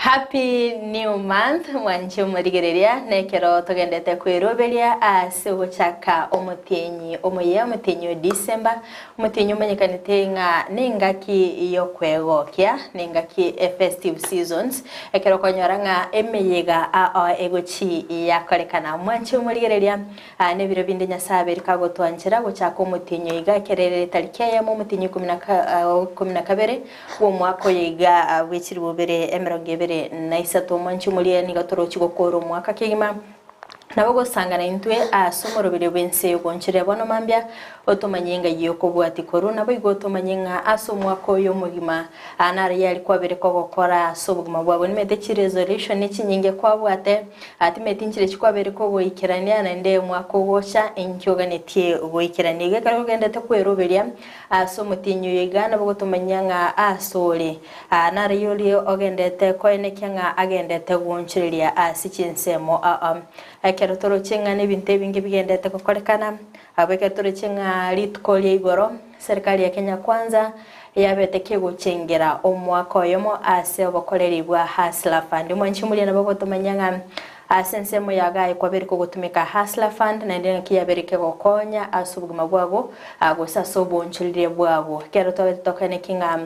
Happy new month mwanche omorigereria nekero togendete kweroberia ase ogochaka omotienyi omoyia omotienyi o December omotienyi omanyekanete ng'a nengaki yokwegokia nengaki e festive seasons ekero okonyora ng'a emeyega ao egochi yakorekana mwanche omorigereria Aa nebiro binde Nyasae abeire kagotwanchera gochaka omotienyi oiga ekero ere etariki eyemo omotienyi o ikomi na kabere bw'omwaka oyo iga bwe chilifu bibere emerongo ebere na isato. Omwanchi omoria nigo torochi gokoora omwaka kegima nabo gosangana intwe ase omoroberio bw'ense y'ogoonchoreria bono mambia otomanye ng'ai y'okobwatia korwa naboigo otomanye ng'a ase omwaka oyo omogima aa naro yari kwabere kogokora ase obogima bwabo nimanyete chiresolution chinyinge kwabwate Timeti nchire chikwabeire kogoikerania, naende omwaka ogocha inki oganetie goikerania. Igo ekero ogendete kweroberia ase omotienyi oyo iga nabo ogotomanyia ng'a ase ore nare oria ogendete koenekia ng'a agendete goonchoreria ase chinsemo aa. Ekero toroche ng'a nebinto ebinge bigendete gokorekana, abwo ekero toroche ng'a rituko ria igoro serikali ya Kenya Kwanza yabete kegochengera omwaka oyomo ase obokoreri bwa Hustler Fund. Omwanchi omoria nabo ogotomanyia ng'a ase ensemo ya gaye kwabere kogotumeka Hustler Fund naende ng'aki yabere kegokonya ase obogima bwago gose ase oboonchoreria bwago. Ekero twabete tokaeneki ng'a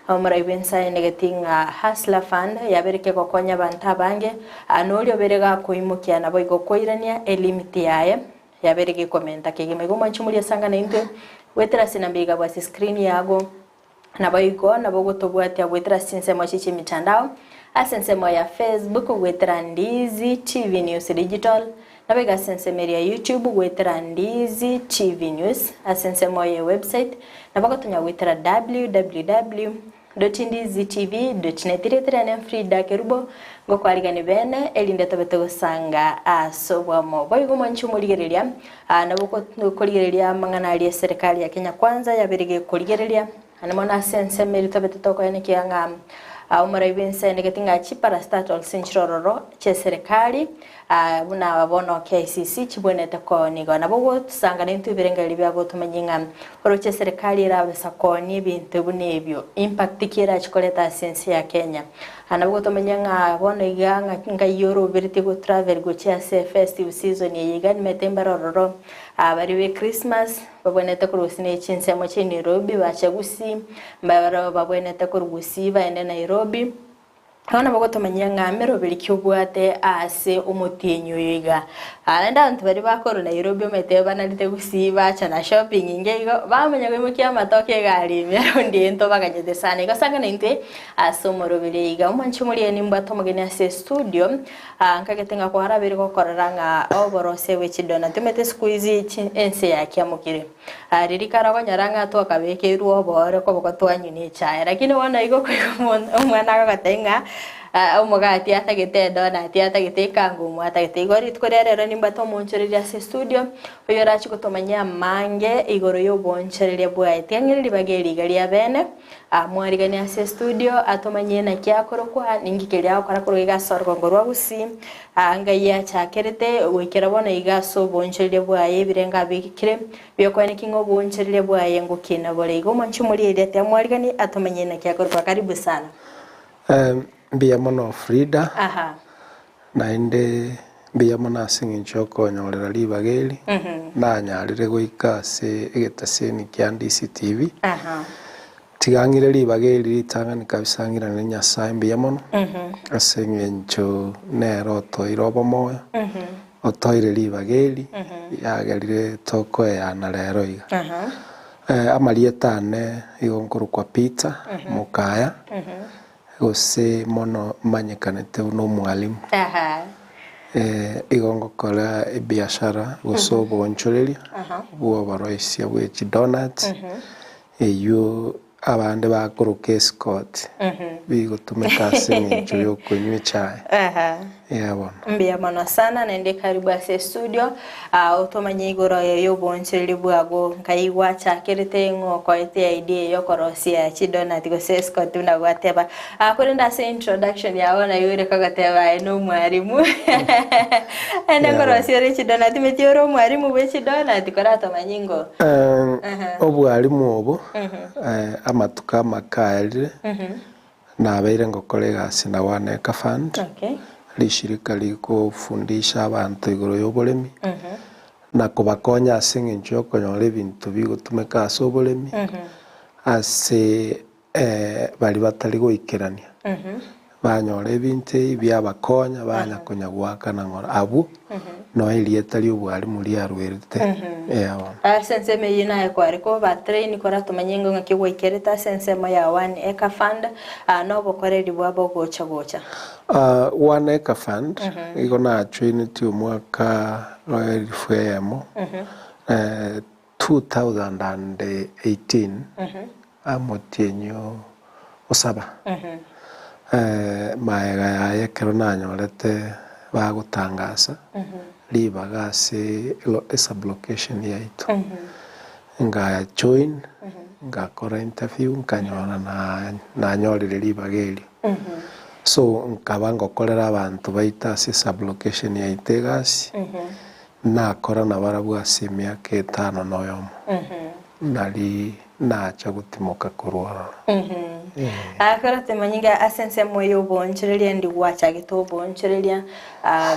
omorai bw'ense aenegeti ng'a Hustler Fund yabere kegokonya abanto abange noria obere gakoimokia naboigo koirania elimit yaye Yabere gekomenta kegima igo mwanche moria sangana intwe goetera ase enamba iga bwase screen yago naboigo nabo ogotobwatia goetera ase chinsemo echi chiemitandao ase ensemo ya Facebook goetera Ndizi TV News Digital naboigo ase ensemo eria ya YouTube goetera Ndizi TV News ase ensemo ye website nabo ogotonya goetera www. Ndizitv.net Rieta riane Frida Kerubo, ngokwarigani bene, erinde tobe togosanga ase oboamo. Boigo mwanche omorigereria, nabo okorigereria amang'ana aria eserekari ya Kenya Kwanza yabeire gekorigereria, naende mono ase ensemo eria tobete tokoenekia ng'a omorai bw'ense aenegeti ng'a chiparastatals nchire ororo chi'eserekari, Buna bono KICC chibwenerete koonigwa. Nabo ogosanga nintwe ebirengererio biabo tomanye ng'a oroche eserekari erabasa koonia ebinto buna ebio, impact ki erache koreta ase ense ya Kenya. Nabo gotomanya ng'a bono iga ng'a ngai oroberetie go travel gochia ase festive season eye iga nimanyete mbare ororo baria be Christmas babwenerete korwa gose ne chinsemo chia Nairobi bache Gusii, mbare babwenerete korwa Gusii baende Nairobi. Bono nabo gotomanyia ng'a meroberi ki obwate ase omotienyi oyo iga. Naende abanto baria bakorwa Nairobi omanyete banarete gusii bacha na shopping inga igo, bamanya koimokia amatoke egari ime raundi eye ntobaganyete sana. Igo sanga naintwe ase omoroberi oyo iga. Omwanchi omoriani nimbwate omogeni ase estudio, nkagete ng'a kwarabeire gokorora ng'a oborosia bwe chidonati. Omanyete siku hizi chi ense yakiamokire. Riria kare okonyora ng'a twakabekeirwe obooro koboko twanywa echae, lakini bono igo okoigwa omwana agogotebia ng'a omogati atagete edonati atagete ekangumu atagete. Igo rituko ria rero nimbwate omoonchoreria ase estudio, oyio orachie gotomanyia amange igoro ya oboonchoreria bwaye. Tiga ng'ire ribaga eri iga ria bene. Amwariganie ase estudio, atomanyie naki akorokwa, ninki keria agokora korwa iga ase orogongo rwa Gusii, ngai achakerete goikera bono iga ase oboonchoreria bwaye ebirengo abekire biokoenekia ng'a oboonchoreria bwaye ngokina bore. Igo omwanchi omorieria ati amwariganie atomanyie naki akorokwa. Karibu sana. Mbuya mono Frida, Aha. Naende mbuya mono ase engencho y'okonyorera ribaga eri, nanyarire goika ase egetaseni kia DCTV. Tiga ng'ire ribaga eri ritang'ani kabisa ng'irane Nyasae mbuya mono, ase engencho nere otoire obomoyo, otoire ribaga eri, yagerire tokoeyana rero iga. Amarieta ane igo nkorokwa Peter Mokaya. Gose mono manyekanete buna omwalimu. Igo ngokora ebiashara gose oboonchoreria bw'oboroisia bwe chidonuts, eywo abande bakoroka escort, bigotumeka ase eng'encho y'okonywa echae. Eeh bono. Mbuya mono sana naende karibu ase estudio otomanye igoro y'oboonchoreria bwago nkai gwachakerete ng'o okoete idea yokorosia chidonut gose escort buna gwateba. Korende ase introduction yao naigure kogoteba aye nomwarimu naende nkorosia ore chidonut timanyeti ore omwarimu bwe chidonut koratomanye ingo. Obwarimu obo amatuko amake aerire. Nabeire ngokora egasi na One Acre Fund, Okay. rishirika rigofundisha abanto igoro y'oboremi, na kobakonya ase eng'encho y'okonyora ebinto bigotumeka ase oboremi, ase baria batari goikerania. Banyora ebinto ebi biabakonya banya konya goakana ng'ora. Abwo noo erieta ri'obwarimu riarwerete. Eeh bono. Ase ensemo eyio naye kware koba train koratomanye ng'a ng'aki gwaikerete ase ensemo ya One Acre Fund na obokoreri bwabo ogocha gocha. One Acre Fund igo najoinetie omwaka o elifu eyemo 2018 omotienyi o saba, magega yaye ekero nanyorete bagotangasa ribaga ase esublocation yaito, ngajoin ngakora interview nkanyora nanyorire ribaga erio. So nkaba ngokorera abanto baito ase esublocation yaito egasi. Nakora nabarabwo ase emiaka etano na oyomo, nari nacha gotimoka korwa ororo. Ekero timanyinga ase ensemo y'oboonchoreria ndi gwachagete oboonchoreria,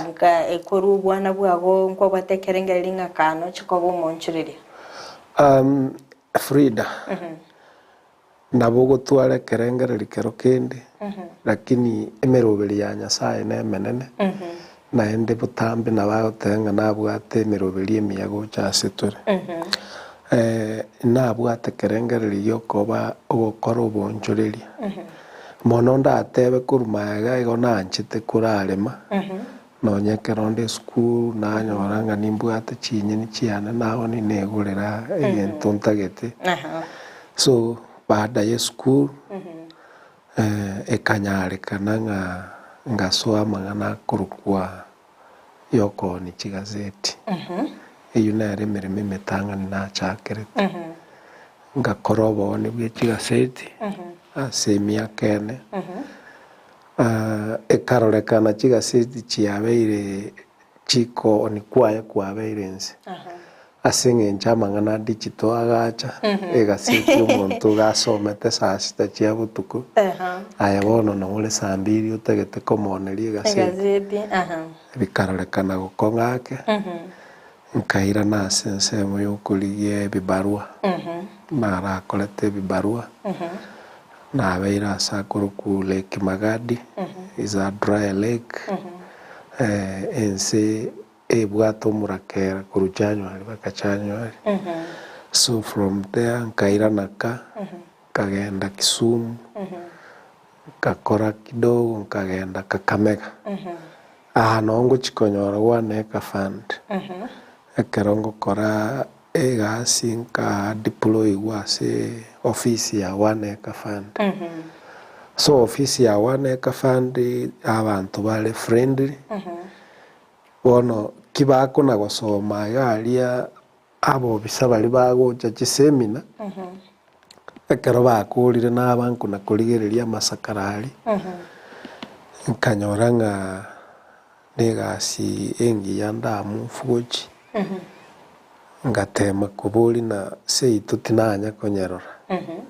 nka korwa obwana bwago nkwabwate ekerengererio ng'a kaa noche koba omoonchoreria? Frida, Nabo ogotwara ekerengererio kero kende, lakini emeroberi ya Nyasae nemenene, naende botambe nabo agoteba ng'a nabwate emeroberi emiya gocha ase tore. Nabwate ekerengererio giokoba ogokora oboonchoreria. Mono ndatebe korwa magega igo nanchete korarema, nonya ekero nde esukuru nanyora ng'a nimbwate chinyeni chiane nabo ninegorera egento ntagete. So baada ya esukuru ekanyarekana ng'a ngasoa amang'ana akorokwa ya okoonia chigazeti. Eyio nere emeremo emetang'ani nachakerete. Ngakora obooni bwe chigazeti ase emiaka ene. Ekarorekana chigaseti chiabeire chikooni kwaye kwabeire inse, ase eng'encho amang'ana a digital agacha, egaseti omonto iga asomete saa sita chia botuko, aye bono nabo ore saa mbiri otagete komooneria egaseti, Egazeti, aha. bikarorekana gokong'a ake, nkairana ase ensemo ya okorigia ebibarua, narakorete ebibarua, Nabeire ase akorokwa Lake Magadi, is a dry lake, ense ebwate omorakera korwa January mpaka January. So from there nkairana ka, nkagenda Kisumu, nkakora kidogo nkagenda Kakamega. Aa noo ngochia konyora One Acre Fund, ekero ngokora Egasi nka deployigwa ase ofisi ya One Acre Fund. So ofisi ya One Acre Fund abanto bare friendly, bono ki bakona gosoma iga aria abobisa baria bagocha chisemina, ekero bakorire naba nkona korigereria amasakara aria, nkanyora ng'a Negasi engiya ndamofu gochia, ngatema koboria na seito tinanya konyerora,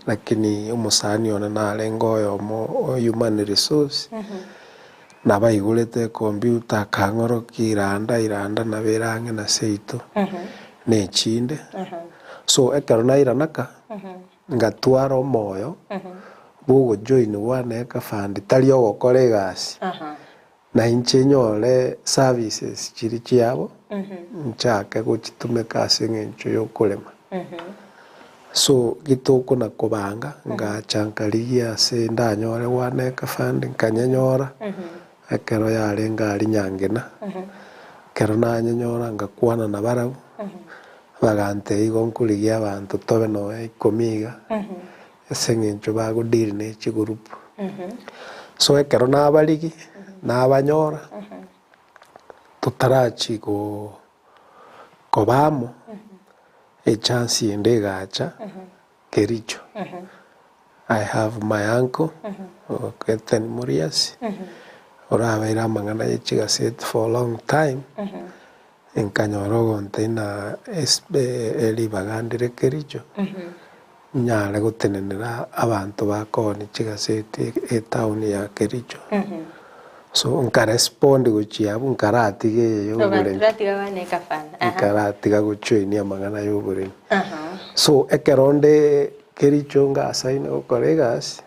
lakini omosani one narenge oyomo o human resource, nabaigorete ecomputer akang'orokia iranda iranda nabo ere ang'e na seito, na echinde. So ekero nairana ka, ngatwara omoyo bwogojoin one acre fund tari ogokora egasi. Na inche nyore services chiria chiabo, nchake gochitumeka ase eng'encho y'okorema. So gitokona kobanga, ngacha nkarigia ase ndanyore one acre fund, nkanyenyora, ekero yarenge aria Nyangena, ekero nanyenyora ngakwana nabarabwo, bagantebia igo nkorigia abanto tobe nonya ikomi iga, ase eng'encho bago deal ne chigroup. So ekero nabarigi, nabanyora, totarachi go koba amo, echance ende egacha Kericho. I have my uncle, Ethan Muriasi, orabeire amang'ana ye chigaseti for a long time, nkanyora ogontebia ng'a ribaga ndire Kericho. Nyare gotenenera abanto bakooni chigaseti etown ya Kericho. So nkarespond gochia abwo nkaratiga eye ya oboremi. Ogaturatiga bana ekafana. Aha. Nkaratiga gojoinia amang'ana ya oboremi. Aha. So ekero nde Kericho ngasaina gokora egasi,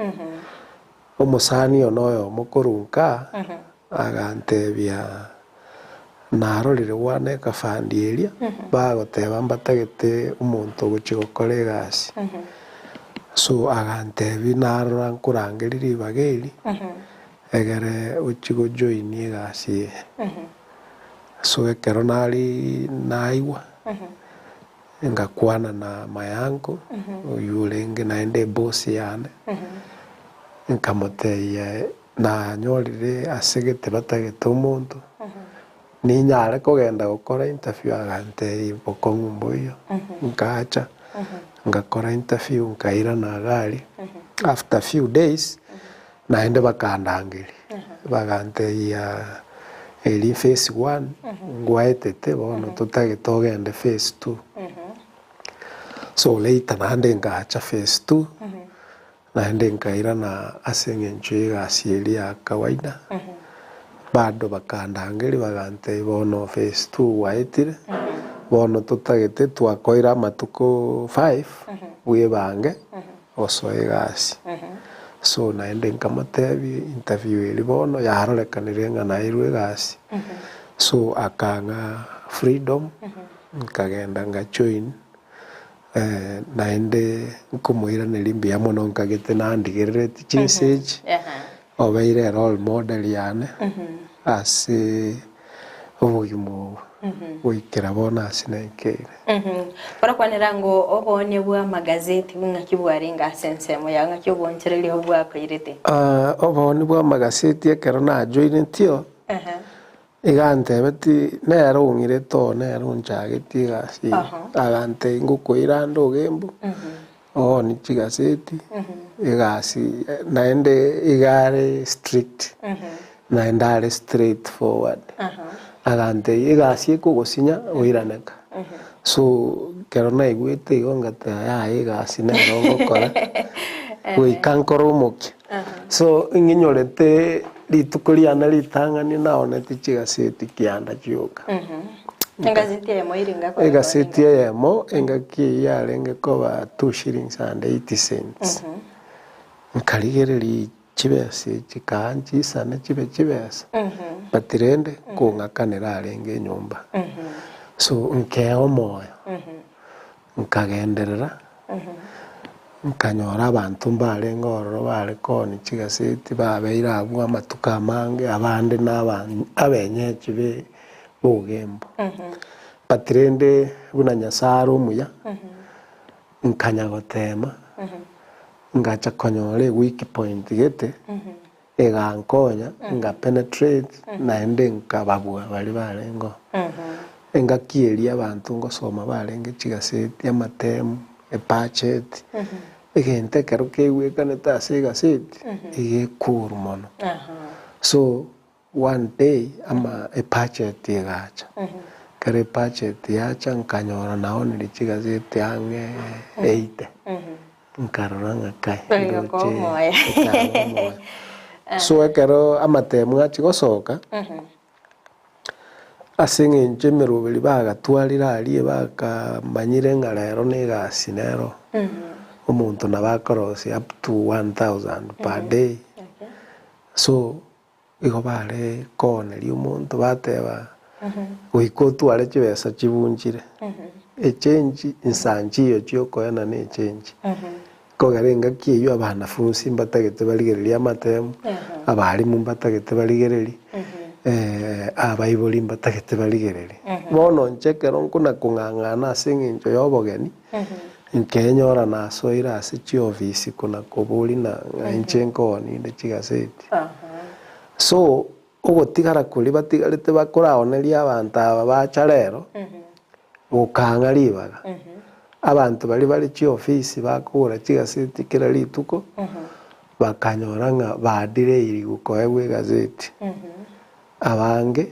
omosani one oyomo korwa nka, agantebia narorire bwana ekafandi eria, bagoteba mbatagete omonto ogochia gokora egasi. So agantebia narora nkorangeria ribaga eri, egere ochie gojoinia egasi eye. So ekero nari naigwa, ngakwana na my uncle, oywo orenge naende eboss yane, nkamotebia Nanyorire ase gete batagete omonto, ninyare kogenda gokora interview agantebia bokong'u mboiyo, nkacha ngakora interview nkairana iga aria, after few days naende bakandangeria, bagantebia eria phase one ngwaetete bono totagete ogende phase two. So later naende ngacha phase two. Naende nkairana ase engencho y'egasi eria ya kawaida, bado bakandangeria bagantebia, Bono phase two gwaetire, bono totagete twakoira amatuko five bwebange osoe egasi. So naende nkamotebia interview eria bono yarorekanire ng'a nairwe egasi, so akang'a freedom, nkagenda ngajoin. Naende nkomoiraneria mbuya mono nkagete nandigereretie chinsa echi, obeire erole model yane ase obogima obo goikera bono ase naikeire. Orakwanera ng'o oboonia bwa amagazeti ng'aki bwarenge ase ensemo yao, ng'aki obonchereria obwo bwakoirete? Oboonia bwa amagazeti ekero najoinetio, Egantebeti, Nere ong'irete oo, nere onchagetie egasi eye. Agantebia, Ngokoira ande ogembo, ooni chigaseti, egasi naende iga are strict, naende are straight forward. Agantebia, egasi ekogosinya oiraneka. So, ekero naigwete igo ngateba yaya egasi nero ngokora, goika nkore omokia. So, ng'inyorete rituko riane ritang'ani naonete chigaseti kianda chioka. Egaseti eyemo ere ng'a kore Egaseti eyemo engaki eyio yarenge koba 2 shillings and 80 cents. Nkarigereria chibesa echi kaa nchisane chibe chibesa, but rende nkong'akanera arenge enyomba. So nkea omoyo, nkagenderera, nkanyora abanto mbarenge ororo bare koonia chigaseti babeire abwo amatuko amange, abande na aba abenyechi be bogembo. But rende buna Nyasaye are omuya, nkanya gotema, ngacha konyora eweak point gete, egankonya, nga penetrate, naende nkababua baria barenge oo. Engaki eria abanto ngosoma barenge chigaseti, amatemu, ebudget, egento ekero keigwekanete ase egaseti, iga ekuru mono. So, one day ama ebudget egacha, ekero ebudget yacha nkanyora naonire chigaseti ang'e 80, nkarora ng'a kai Oigoka ndoche omoyo. ekaba omoyo. So ekero amatemu achia gosoka, ase eng'encho emeroberi bagatwarire aria bakamanyire ng'a rero na egasi nero, omonto nabo akorosia up to 1000 per day. So, igo bare kooneria omonto bateba, goika otware chibesa chibunchire, echange insa nchiyo chiokoenana echange. Kogera engaki eyio abanafunsi mbatagete barigererie amatemu, abalimu mbatagete barigererie, abaibori mbatagete barigererie. Bono inche ekero nkona kong'ang'ana ase eng'encho ya obogeni, nkenyora nasoire ase chiofisi kona koboria na ng'a inche nkooni inde chigaseti. So, ogotigara koria batigarete bakoraoneria abanto aba bacha rero, gokang'a ribaga. Abanto baria bare chiofisi bakogora chigaseti kera rituko, bakanyora ng'a badireiri koegwa egazeti. Abange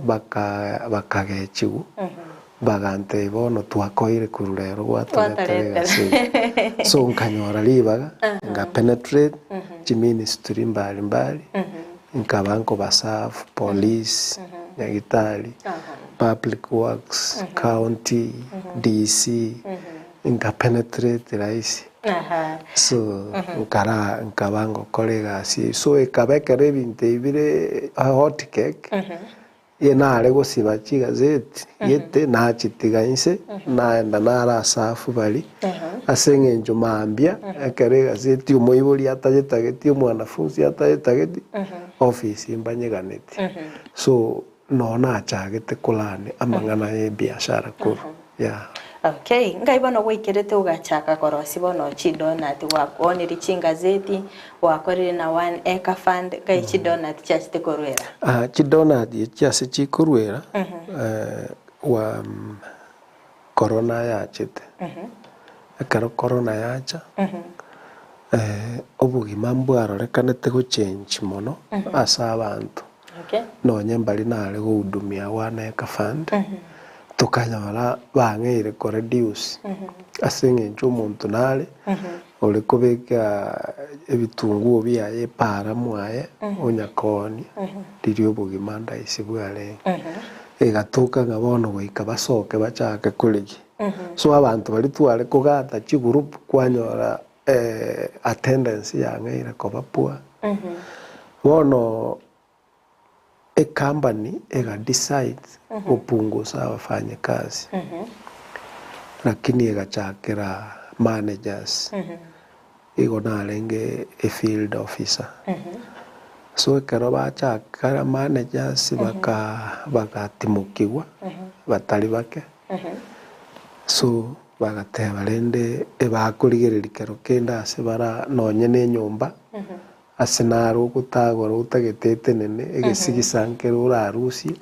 baka bakagechigwa, Bagantebia, Bono twakoeire korwa rero gwatoretera egasi eye. So nkanyora ribaga, nga penetrate chiministry mbari mbari, nkaba nkobaserve police, nyagitari, public works, county, DC, nka penetrate rahisi. So nkara nkaba ngokora egasi eyio. So ekaba ekero ebinto ebi bire hot cake, Eye nare gosiba chigazeti gete nachitiga inse, naenda nare ase afu baria, ase eng'encho mambia ekero egazeti omoibori atayetageti, omwanafunsi atayetageti, ofisi mbanyeganeti. So noo nachagete kolearn amang'ana ya ebiashara korwa, yeah. Okay, ngai bono gwaikerete ogachaka korosia bono chidonut, gwakoonirie chingazeti, gwakorire na One Acre Fund, ngai chidonut chiachete korwera? Ah, chidonut echi ase chikorwera, wa corona yachete. Ekero corona yacha, obogima mbwarorekanete gochange mono ase abanto. Okay. Nonye mbari nare gohudumia One Acre Fund, tokanyora bang'eire ko reduce ase eng'encho omonto nare ore kobeka ebitunguo biaye epaara mwaye onya koonia riria obogima ndaisi bwarenge. Egatoka ng'a bono goika basoke bachake korigia. So abanto baria tware kogata chigroup kwanyora attendance yang'eire koba poor. Bono ecompany ega decide gopungusa abafanyikazi, lakini egachakera managers, igo narenge efield officer. So ekero bachakera managers baka bagatimokigwa batari bake, so bagateba rende ebakorigereria kero kende ase bara nonye na enyomba, Ase naro ogotagora otagete etenene, egesigisa nkere orarusie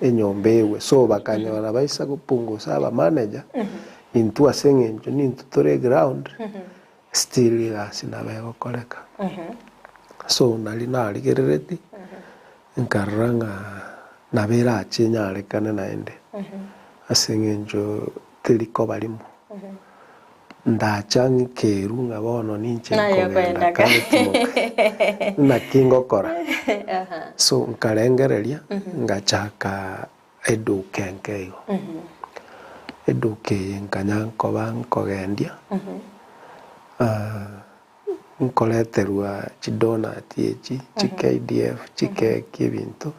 enyomba egwe. So bakanyora baisa gopungusa abamanager, intwe ase eng'encho nintwe tore eground, still egasi nabo egokoreka. So nari narigereretie, nkarora ng'a nabo erache enyarekane naende, ase eng'encho teri koba rimo. Ndacha ng'ikeru ng'a bono ninche Naye nkogenda okoenda kare timoka. Naki ngokora? So nkarengereria ngachaka eduka enke igo. Eduka eye nkanya nkoba nkogendia, nkoreterwa chidonut echi, chi KDF, chikeki ebinto,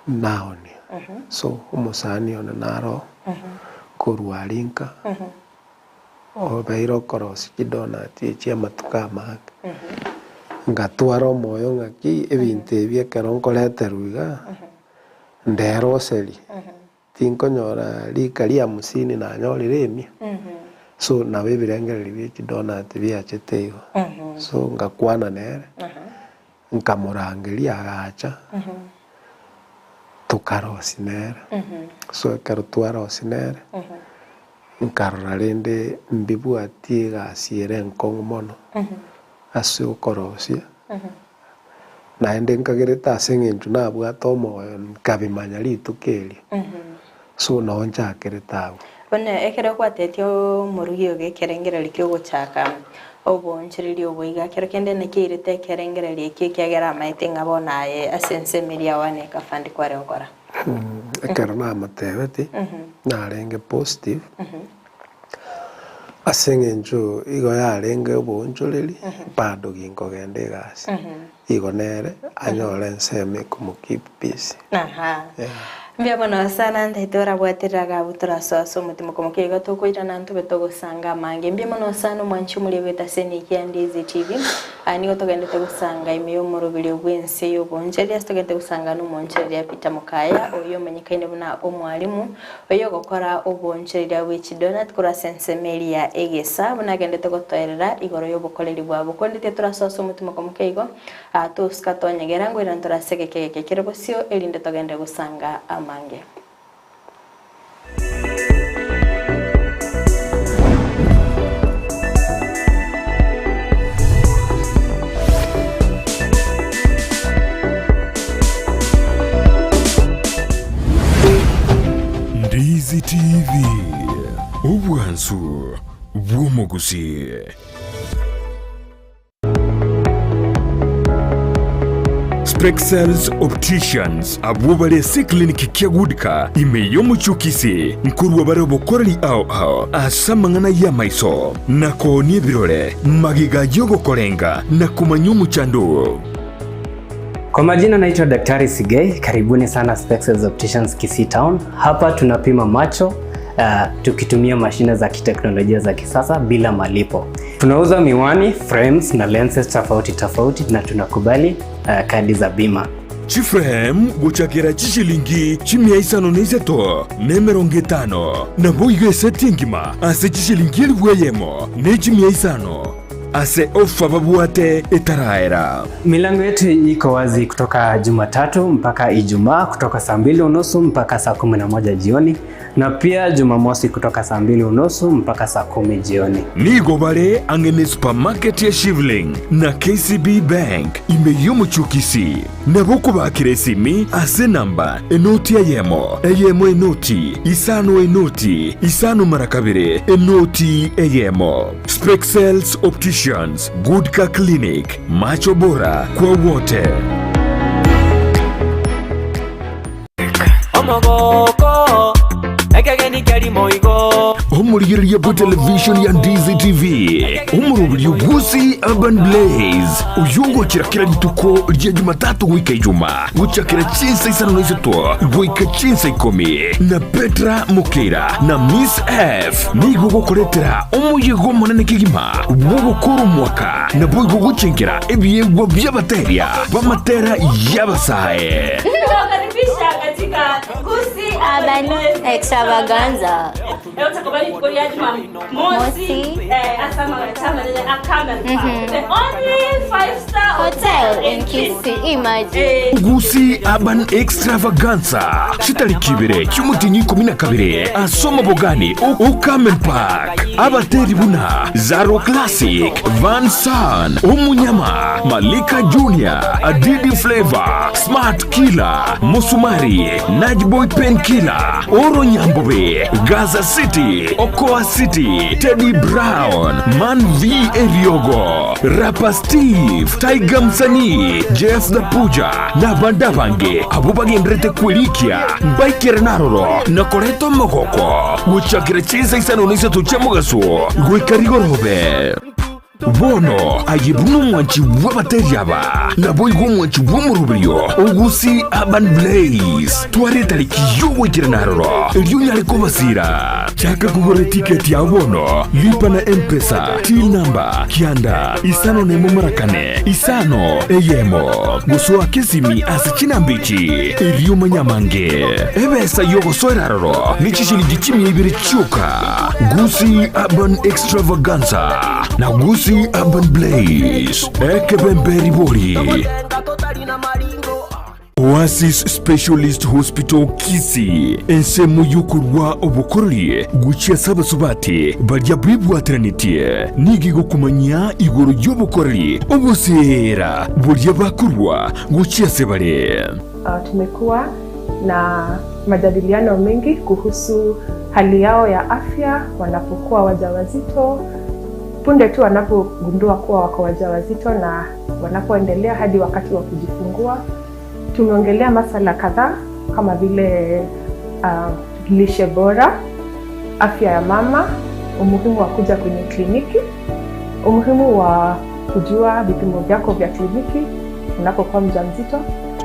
naonia. So omosani one naro korwa aria nka, obeire okorosia chidonut echi amatuko amange. Ngatwara omoyo ng'aki ebinto ebi ekero nkoreterwa iga, nderoserie. Tinkonyora rika ria hamsini nanyorire emia, so nabo ebirengererio bie chidonut biachete igo. So ngakwana nere, nkamorangeria agacha, tokarosia nere. So ekero twarosia nere, nkarora rende mbibwatie egasi ere enkong'u mono ase okorosia. Naende nkagerete ase eng'encho nabwate omoyo nkabimanya rituko erio, so noo nchakerete agwo. Bono ekero gwatetie omorugi ogo ekerengererio ki'ogochaka oboonchoreria obo iga, kero kende naki airete ekerengererio ekio ekiagera amaete ng'a bono aye ase ensemo eria one ekafandi kware gokora? Ekero namotebeti, narenge positive, Ase eng'encho igo yarenge oboonchoreri, bado ginkogenda egasi, igo nere anyore ensemo ekomokeep busy. Aha. Yeah. Mbuya mono sana ntaete orabwaterera agabu torasoa ase omotima komokia igo tokoirana ntobe togosanga amange. Mbuya mono sana omwanchi omoria goeta ase eniki ya Ndizi TV. Aa nigo togendete gosanga ime y'omoroberio bw'ense y'oboonchoreri ase togendete gosanga n'omoonchoreria Peter Mokaya oyio omanyekaine buna omwalimu Oyogokora oboonchoreria bwe chidonat korwa ase ensemo eria egesa, buna agendete gotoerera igoro y'obokoreri bwabo. Korende titorasoa ase omotima komokia igo, aa tosuka tonyegera, ngoirana tore ase egeka egeke kere bosio, erinde togende gosanga amange. Ndizi. DCTV, Obwansu bw'Omogusii. Spexels Opticians abwo bare ase eclinic kia Goodcar ime y'omochie o Kisii nkorwa bare obokoreri ao ao ase amang'ana y'amaiso na koonia ebirore magega y'ogokorenga na komanya omochando oo. Kwa majina naitwa Daktari Sigei, karibuni sana Spexels Opticians Kisii Town. Hapa tunapima macho tukitumia mashine za kiteknolojia za kisasa bila malipo. Tunauza miwani, frames na lenses tofauti tofauti na tunakubali kadi za bima. Chiframe gochakera chishilingi chimia isano na isato, na emerongo etano, naboigo eseti engima ase chishilingi elifu eyemo, ne chimia isano. Ase ofa babwate etaraera. Milango yetu iko wazi kutoka Jumatatu mpaka Ijumaa kutoka saa 2:30 mpaka saa 11 jioni na pia Jumamosi kutoka saa 2:30 mpaka saa 10 jioni. Nigo bare ang'e ne supermarket ya Shivling na KCB Bank ime y'omochie o Kisii. Nabo okobakera esimi ase enamba enoti eyemo, eyemo enoti, isano enoti, isano mara kabere, enoti eyemo. Spexels Opticians, Goodcar Clinic, macho bora kwa wote. Omogoko, ekegeni kiarimo igo. Omorigereria bwe television ya Ndizi TV, omoroberio bw'Gusii Urban Blaze, oyio ogochera kera rituko ria Jumatatu goika Ijuma, gochakera chinsa isano na isato goika chinsa ikomi, na Petra Mokeira na Miss F nigo gokoretera omoyega omonene kegima bw'ogokora omwaka naboigo gochengera ebiegwa bi'abateria b'amatera y'abasae. Tunawakaribisha katika Gusii Urban Extravaganza. Leo tutakuwa rituko ria Jumamosi Mosi. asa magachama a Camel Park. The only five-star Hotel in Kisii, imagine. Gusii Urban Extravaganza chitariki ibere chi'omotienyi ikomi na kabere ase omobogani o Carmen Park. Abateri buna Zaro Classic, Van San, Omunyama, Malika Junior, Adidi Flavor, Smart Killer, Musumari, Najboy Pen Killer, Oro Nyambobe, Gaza City, Okoa City, Teddy Brown, Man V Eriogo, Rapper Steve, Tiger Msanii, Jeff the Puja na abande abange abwo bagenderete kwerikia mbaikere naroro na koreta omogoko gochakera chinsa isano na isato chia mogaso goika rigorobe. Bono aye buna omwanchi bw'abateri aba, naboigo omwanchi bw'omoroberio o Gusii Urban Blaze. Twara etariki y'ogoikerana aroro, erio onyare kobasira. Chaka kogora etiketi yao bono, lipa na M-Pesa, till number, kianda, isano nemo mara kane, isano, eyemo. Gosoa kesimi ase chinamba echi, erio omanye amange. Ebesa y'ogosoera aroro ne chishilingi chimia ibere chioka. Gusii Urban Extravaganza na Gusii Urban Blaze, ekebembe ribori. Oasis Specialist Hospital Kisii, ensemo y'okorua obokoreri gochia ase abasubati baria bebwateranetie, nigo egokomanyia igoro y'obokoreri oboseera boria bakorua gochia ase bare. Tumekuwa na majadiliano mengi kuhusu hali yao ya afya wanapokuwa wajawazito, punde tu wanapogundua kuwa wako wajawazito na wanapoendelea hadi wakati wa kujifungua. Tumeongelea masala kadhaa kama vile lishe bora, afya ya mama, umuhimu wa kuja kwenye kliniki, umuhimu wa kujua vipimo vyako vya kliniki unapokuwa mjamzito.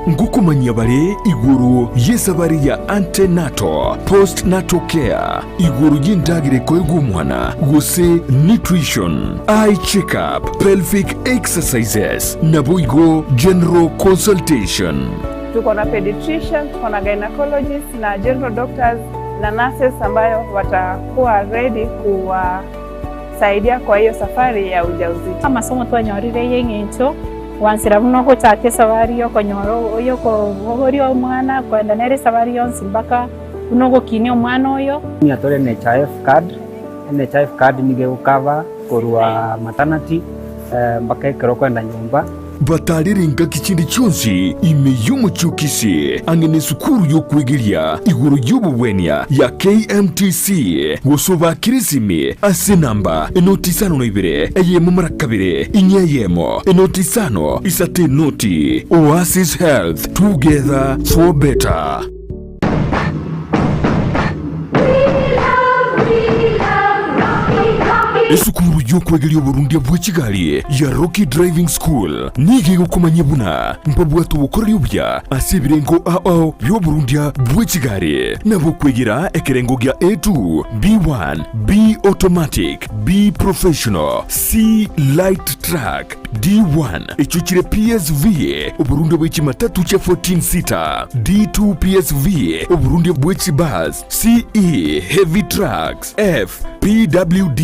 Ngokomanyia bare igoro y'esabari ya antenatal, postnatal care, igoro y'endagera ekoegwa omwana, gose nutrition, eye check-up, pelvic exercises, naboigo general consultation. Tuko na pediatrician, tuko na gynecologist na general doctors na nurses ambayo watakuwa ready kuwasaidia kwa hiyo safari ya ujauzito. Amasomo twanyorire y'eng'encho gwansera buna ogochaka esabari yokonyora oyokobogoria omwana kwenda nere esabari yonsi mpaka buna ogokinia omwana oyo. Tore NHIF card, NHIF card nigo egokava korwa maternity mpaka ekero okoenda nyomba. Batarere engaki chinde chionsi ime y'omochie o Kisii, ang'e nesukuru y'okwegeria igoro y'obogwenia ya KMTC, gose obakire esimi ase enamba enoti isano na ibere, eyemo mara kabere, inye eyemo, enoti isano, isato enoti. Oasis Health, together for better. Esukuru y'okwegeria oborundia bwe chigari ya Rocky Driving School nigo egokomanyia buna mbabwate obokoreri obuya ase ebirengo ao bi'oborundia bwe chigari, nabo okwegera ekerengo gia A2, B1, B Automatic, B Professional, C Light Truck, D1, echio chire PSV, oborundia bwe chimatatu chia 14 seater, D2 PSV, oborundia bwe chibus, CE, heavy trucks, F, PWD,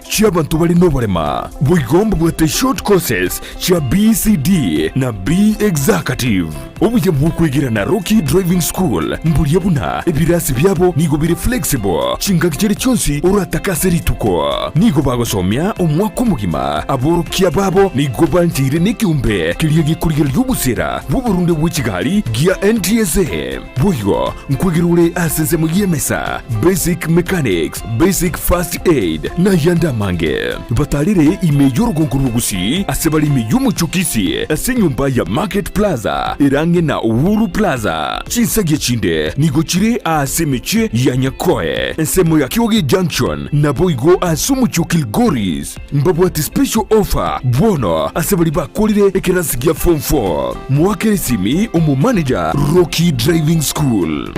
chi'abanto bare noborema. Boigo mbabwate short courses chia BCD na B Executive. Obuya bw'okwegera na Rocky Driving School mboria buna ebirasi biabo nigo bire flexible chingaki chiria chionsi oratake ase rituko. Nigo bagosomia omwaka omogima, aborokia babo nigo bancheire nekeombe keria gekorigereria obosera bw'oborunde bwe chigari gia NTSA. Boigo nkwegera ore ase ensemo y'emesa, basic mechanics, basic first aid, na ayande amange. Batarire ime y'orogongo rw'Ogusii ase bare ime y'omochie o Kisii ase enyomba ya Market Plaza ere ang'e na Uhuru Plaza. Chinsagia chinde nigo chire aase emechie ya Nyakoe, ensemo ya Kioge Junction, naboigo ase omochie o Kilgoris. Mbabwate special offer bono ase baria bakorire ekerasi gia form 4. Moakere esimi omomanager Rocky Driving School.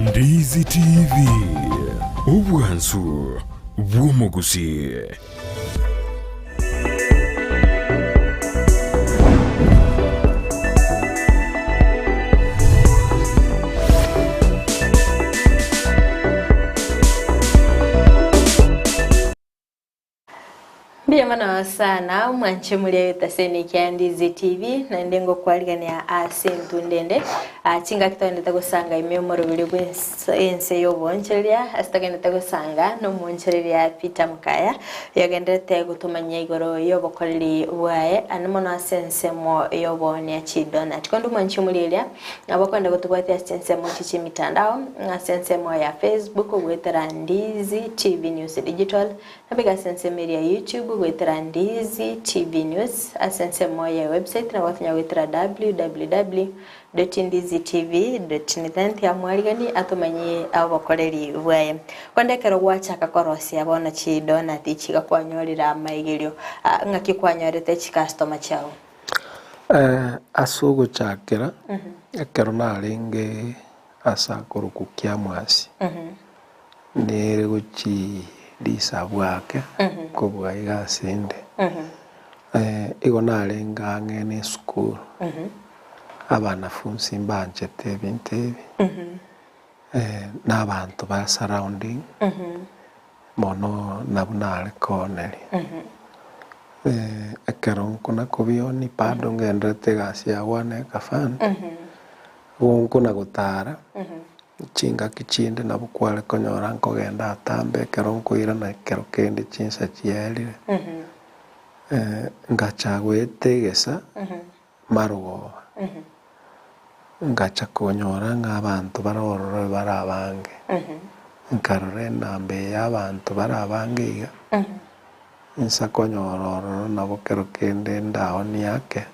Ndizi TV, obwansu bw'omogusii. Mbuya mono sana mwanche muri egetaseni kia Ndizi TV naende ngokwarigania ase entunda ende Ah, chingaki togendete gosanga ime omoroberi bw'ense y'oboonchoreria ase togendete gosanga nomoonchoreria Peter Mokaya oyogenderete gotomanyia igoro y'obokoreri bwaye ande mono ase ensemo y'oboonia chidonut. Konde omwanchi omorieria nabo okoenda gotobwatia ase chinsemo echi chi'emitandao ase ensemo ya Facebook goetera Ndizi TV News Digital Nabeke ase ensemo eria ya YouTube goetera Ndizi TV News, ase ensemo ya website nabo gotonya goetera www.ndizitv.net amwarigani atomanyie obokoreri bwaye. Korende ekero gwachaka korosia bono chidonati echi iga kwanyorire amaigerio, ng'aki kwanyorete chikastoma chiao? Ase ogochakera, ekero narenge ase akorokwa Kiamwasi, Nere gochia risabu ake kobua iga ase inde. Igo narenge ang'e na esukuru, abanafunsi mbanchete ebinto ebi, na abanto ba surrounding, mono nabwo nare kooneria. Ekero nkona kobionia bado ngenderete egasi ya one acre fund, igo nkona gotara. Chingaki chinde nabo kware konyora nkogenda atambe ekero nkoirana ekero kende chinsa chiaerire, ngacha goeta egesa marogoba, ngacha konyora ng'a abanto bare ororo bare abange, nkarora enamba eye y'abanto bare abange iga, insa konyora ororo nabo kero kende ndaonie ake,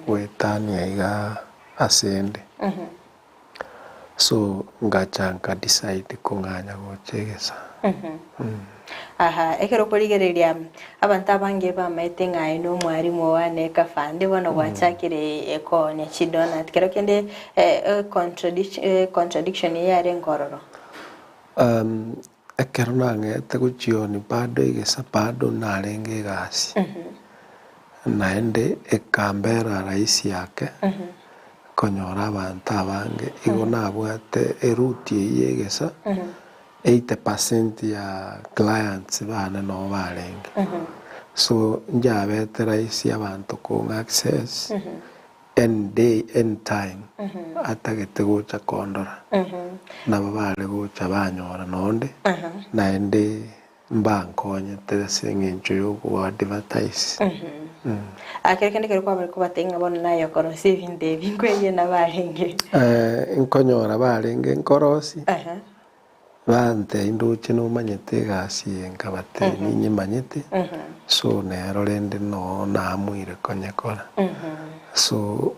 goetania iga ase 'nde. So ngacha nka decide kong'anya gocha egesa. Aha, ekero okorigereria abanto abange bamaete ng'a aye nomwarimu one ekafande bono gwachakire koonia chidonut kero kende contradiction eye yarenge ororo. Ekero nang'ete gochionia bado egesa bado narenge egasi, naende ekambera rahisi ake konyora abanto abange, igo nabwate eroute eyio ya egesa, 80% ya clients bane noo barenge. So njabete rahisi abanto kong'a access. Any day, any time atagete gocha kondora, nabo bare gocha banyora nonde, naende mbankonyete ase eng'encho y'ogo advertise. Ekero kende ekero kwabare kobatebia ng'a bono naye okorosia ebinto ebi nkwegena barenge? Nkonyora barenge nkorosie, Bantebia ndoche nomanyete egasi eye nkabatebia ninyemanyete so nero rende noo naamuire konyekora so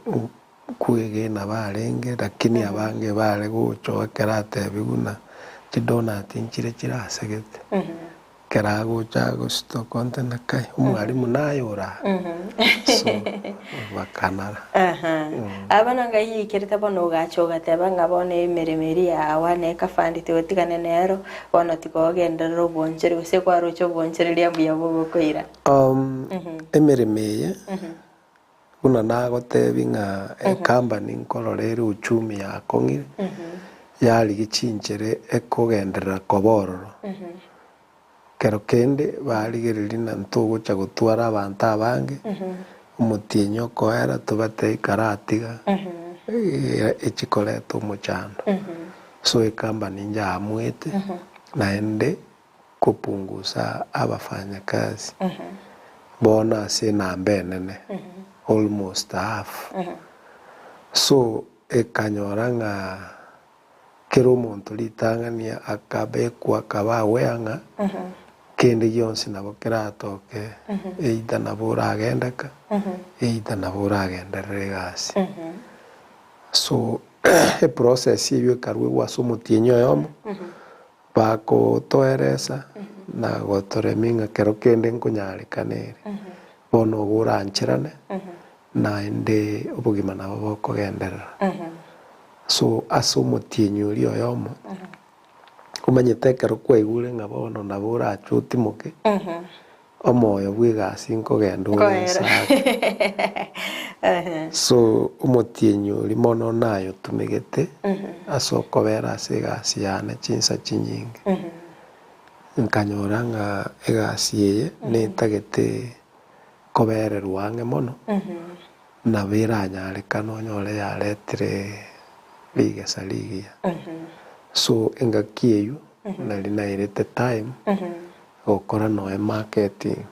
nkwegena barenge lakini abange bare gocha ekero atebiwu buna chidonati nchire chirasegete Ekero agocha agositoka onte na kai, omwalimu naye ore aa? So, bakanara. Aha. Abana ngai yaikerete bono ogacha ogateba ng'a bono emeremo eria yawa na ekafandi tigotigane nero, bono tigogenderera obonchori gose kwaroche obonchoreria mbuya bogokoira. Um, emeremo eye, buna nagotebi ng'a ecompany nkorora ere uchumi yakong'ire, yarigia chinchera ekogenderera koba ororo. Kero kende barigereria ng'a ntogocha gotwara abanto abange, omotienyi okoera tobatebie karatiga echi koreta omochando. So ecompany nyaamwete naende kopungusa abafanyakazi bono ase enamba enene almost half. So ekanyora ng'a kera omonto ritang'ani akabekwa akaba aware ng'a kende gionsi nabo keratoke either nabo oragendeka either nabo oragenderere egasi. So eprocess eywo ekarwegwa ase omotienyi oyomo. Bagotoeresa na gotoremia ng'a kero kende nkonyarekana ere, bono igo orancherane, naende obogima nabo bokogenderera. So ase omotienyi oria oyomo, omanyete ekero kwaigure ng'a bono nabo orache otimoke, omoyo bw'egasi nkogenda ore ensake. So omotienyi oria mono nayotumegete ase okobera ase egasi yane chinsa chinyinge. Nkanyora ng'a egasi eye netagete kobererwa ang'e mono, nabo eranyarekane onyore yaretire rigesa rigiya. So engaki eywo nari nairete time. Gokora noe marketing,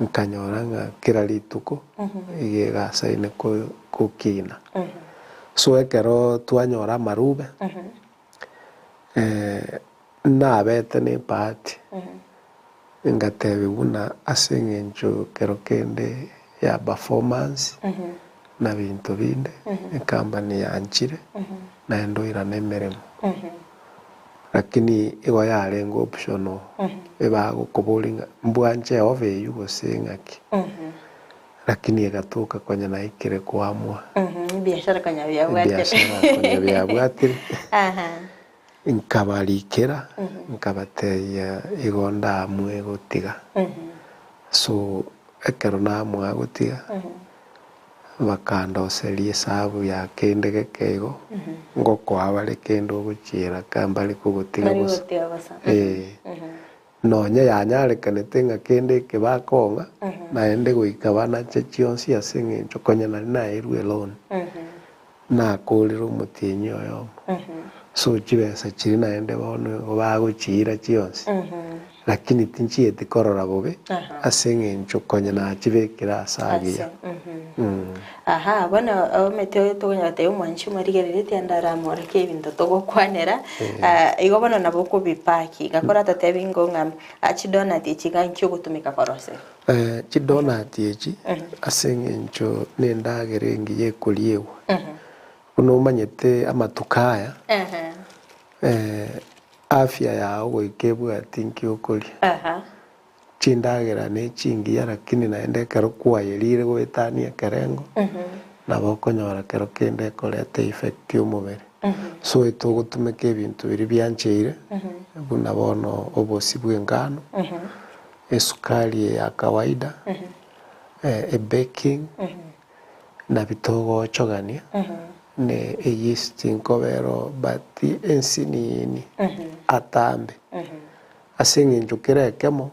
nkanyora ng'a kera rituko iga egasaine gokina. So ekero twanyora amarube, nabete na ebahati, ngatebia buna ase eng'encho kero kende ya performance na binto binde, ecompany yanchire naende oirane emeremo. Lakini igo yarenge optional, ebagokoboria ng'a mbwanche Yehova eywo gose ng'aki? Lakini egatoka konya naikire koamua. Ebiashara konya biabwatire. Ebiashara konya biabwatire. Nkabarikera, nkabatebia igo ndaamue gotiga. So ekero naamua gotiga, Bakandoseria esabu ya kende geke igo, ngokoa bare kende ogochiera ka mbare kogotiga Mbare bosa. gotiga bosa. Ee. Nonye yanyarekanete ng'a kende eke bakong'a, naende goika banache chionsi ase eng'encho konya nari naeirwe eloan, nakorire omotienyi oyomo. So chibesa chiria naende bono igo bagochiira chionsi, lakini tinchieti korora bobe ase eng'encho konya nachibekire ase agiya. Aha, bono omete oyo tokonyara gotebia omwanchi omorigereria tianda aramorokie ebinto togokwanera, igo bono nabo okobipaki, iga koratotebi ingo ng'a chidonati echi iga inki ogotumeka koroseria? Chidonati echi ase eng'encho nendagera engiya ekoriegwa, Buna omanyete amatuko aya, afya yao goika ebwati nki okoria. Chindagera ne chingiya lakini naende ekero kwayerire goetania ekerengo, nabo okonyora kero kende ekoreta effect omobere. So etogotumeka ebinto biria biancheire, buna bono obosie bwa engano, esukari eye ya kawaida, ebaking. Nabi togochogania ne eyeast nkobera oo but ensinini atambe ase eng'encho kera ekemo.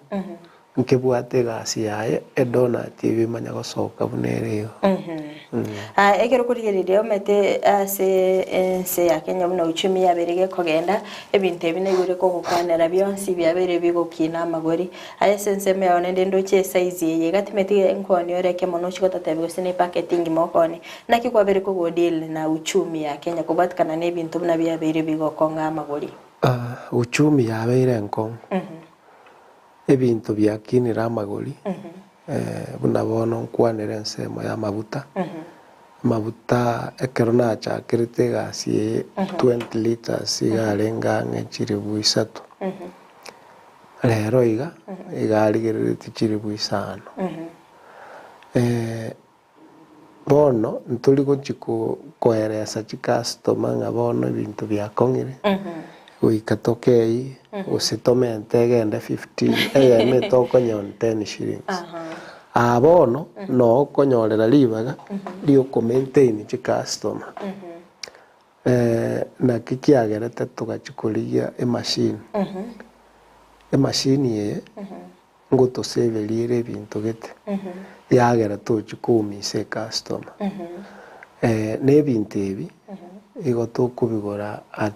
Nkebwate egasi yaye, edonati eyio emanya gosoka buna ere igo. Ah, ekero okorigereria omanyete ase ense ya Kenya buna uchumi yabeire gekogenda, ebinto ebi naigure kogokwanera bionsi biabeire bigokina amagori. Aye ase ensemo yao naende ndoche esize eye iga timeti nkoonia oreke mono ochie gototebia gose ne epacket engima okoonia. Naki kwabeire kogodeal na uchumi ya Kenya kobwatikana na ebinto buna biabeire bigokong'a amagori? Ah, uchumi yabeire enkong'u. Ebinto biakinire amagori, buna bono nkwanere ensemo y'amaguta, amaguta ekero nachakerete egasi eye 20 litres iga arenge ang'e chilifu isato, rero iga, iga arigereretie chilifu isano. Bono ntori gochia koeresa chicustomer ng'a bono ebinto biakong'ire, goika tokei gose tomente egende 15 eyemo etokonyeon 10 shillings. Aa bono noo okonyorera ribaga ria okomaintain chicustomer. Naki kiagerete togachia korigia emachine, emachine eye ngotoseberia ere ebinto gete, yagera tochia koumisa ecustomer. Na ebinto ebi, igo tokobigora at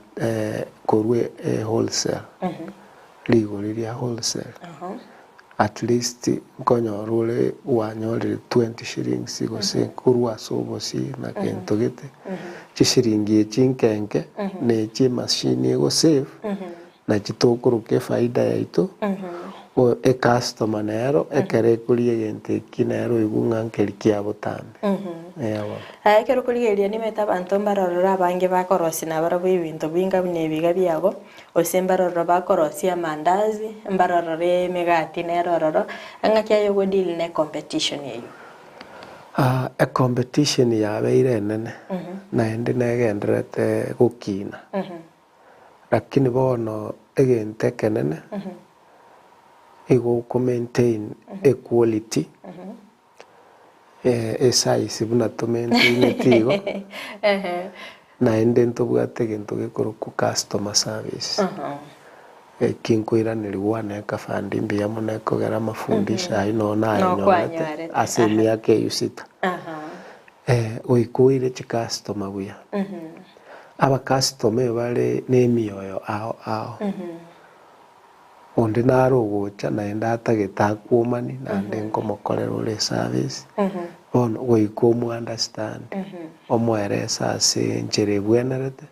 korwa ewholesale, rigori ria wholesale, at least nkonyora ore gwanyorire 20 shillings gose korwa ase obosie na gento gete, chishiringi echi nke nke, na echi emachine egosave. Naki tokoroka efaida yaito, o ecustomer nero ekero ekoria egento eki nero oigwe ng'a nkeri kia botambe. Eeh bono. Aya ekero okorigereria nimanyete abanto mbarororo abange bakorosia nabarabwo ebinto binga buna ebiga biabo, gose mbarororo bakorosia amandazi, mbarororo emegati nere ororo, eng'aki aye ogo deal ne competition eywo. Ecompetition yabeire enene, naende negendererete gokina. Lakini bono egento ekenene igo oko maintain equality, esize buna to maintaineti igo, naende ntobwate egento gekorokwa customer service, eki nkoiranerigwa na ekafandi mbuya mono ekogera amafundisho ayio nonye nayanyorete ase emiaka eyio sita. Goika oire chicustomer buya. Abakasitoma ebare nemioyo ao ao, onde nare ogocha naende atagete akwomani naende nkomokorera ore eservice, bono goika omo understand, omoerese ase enchera ebwenerete,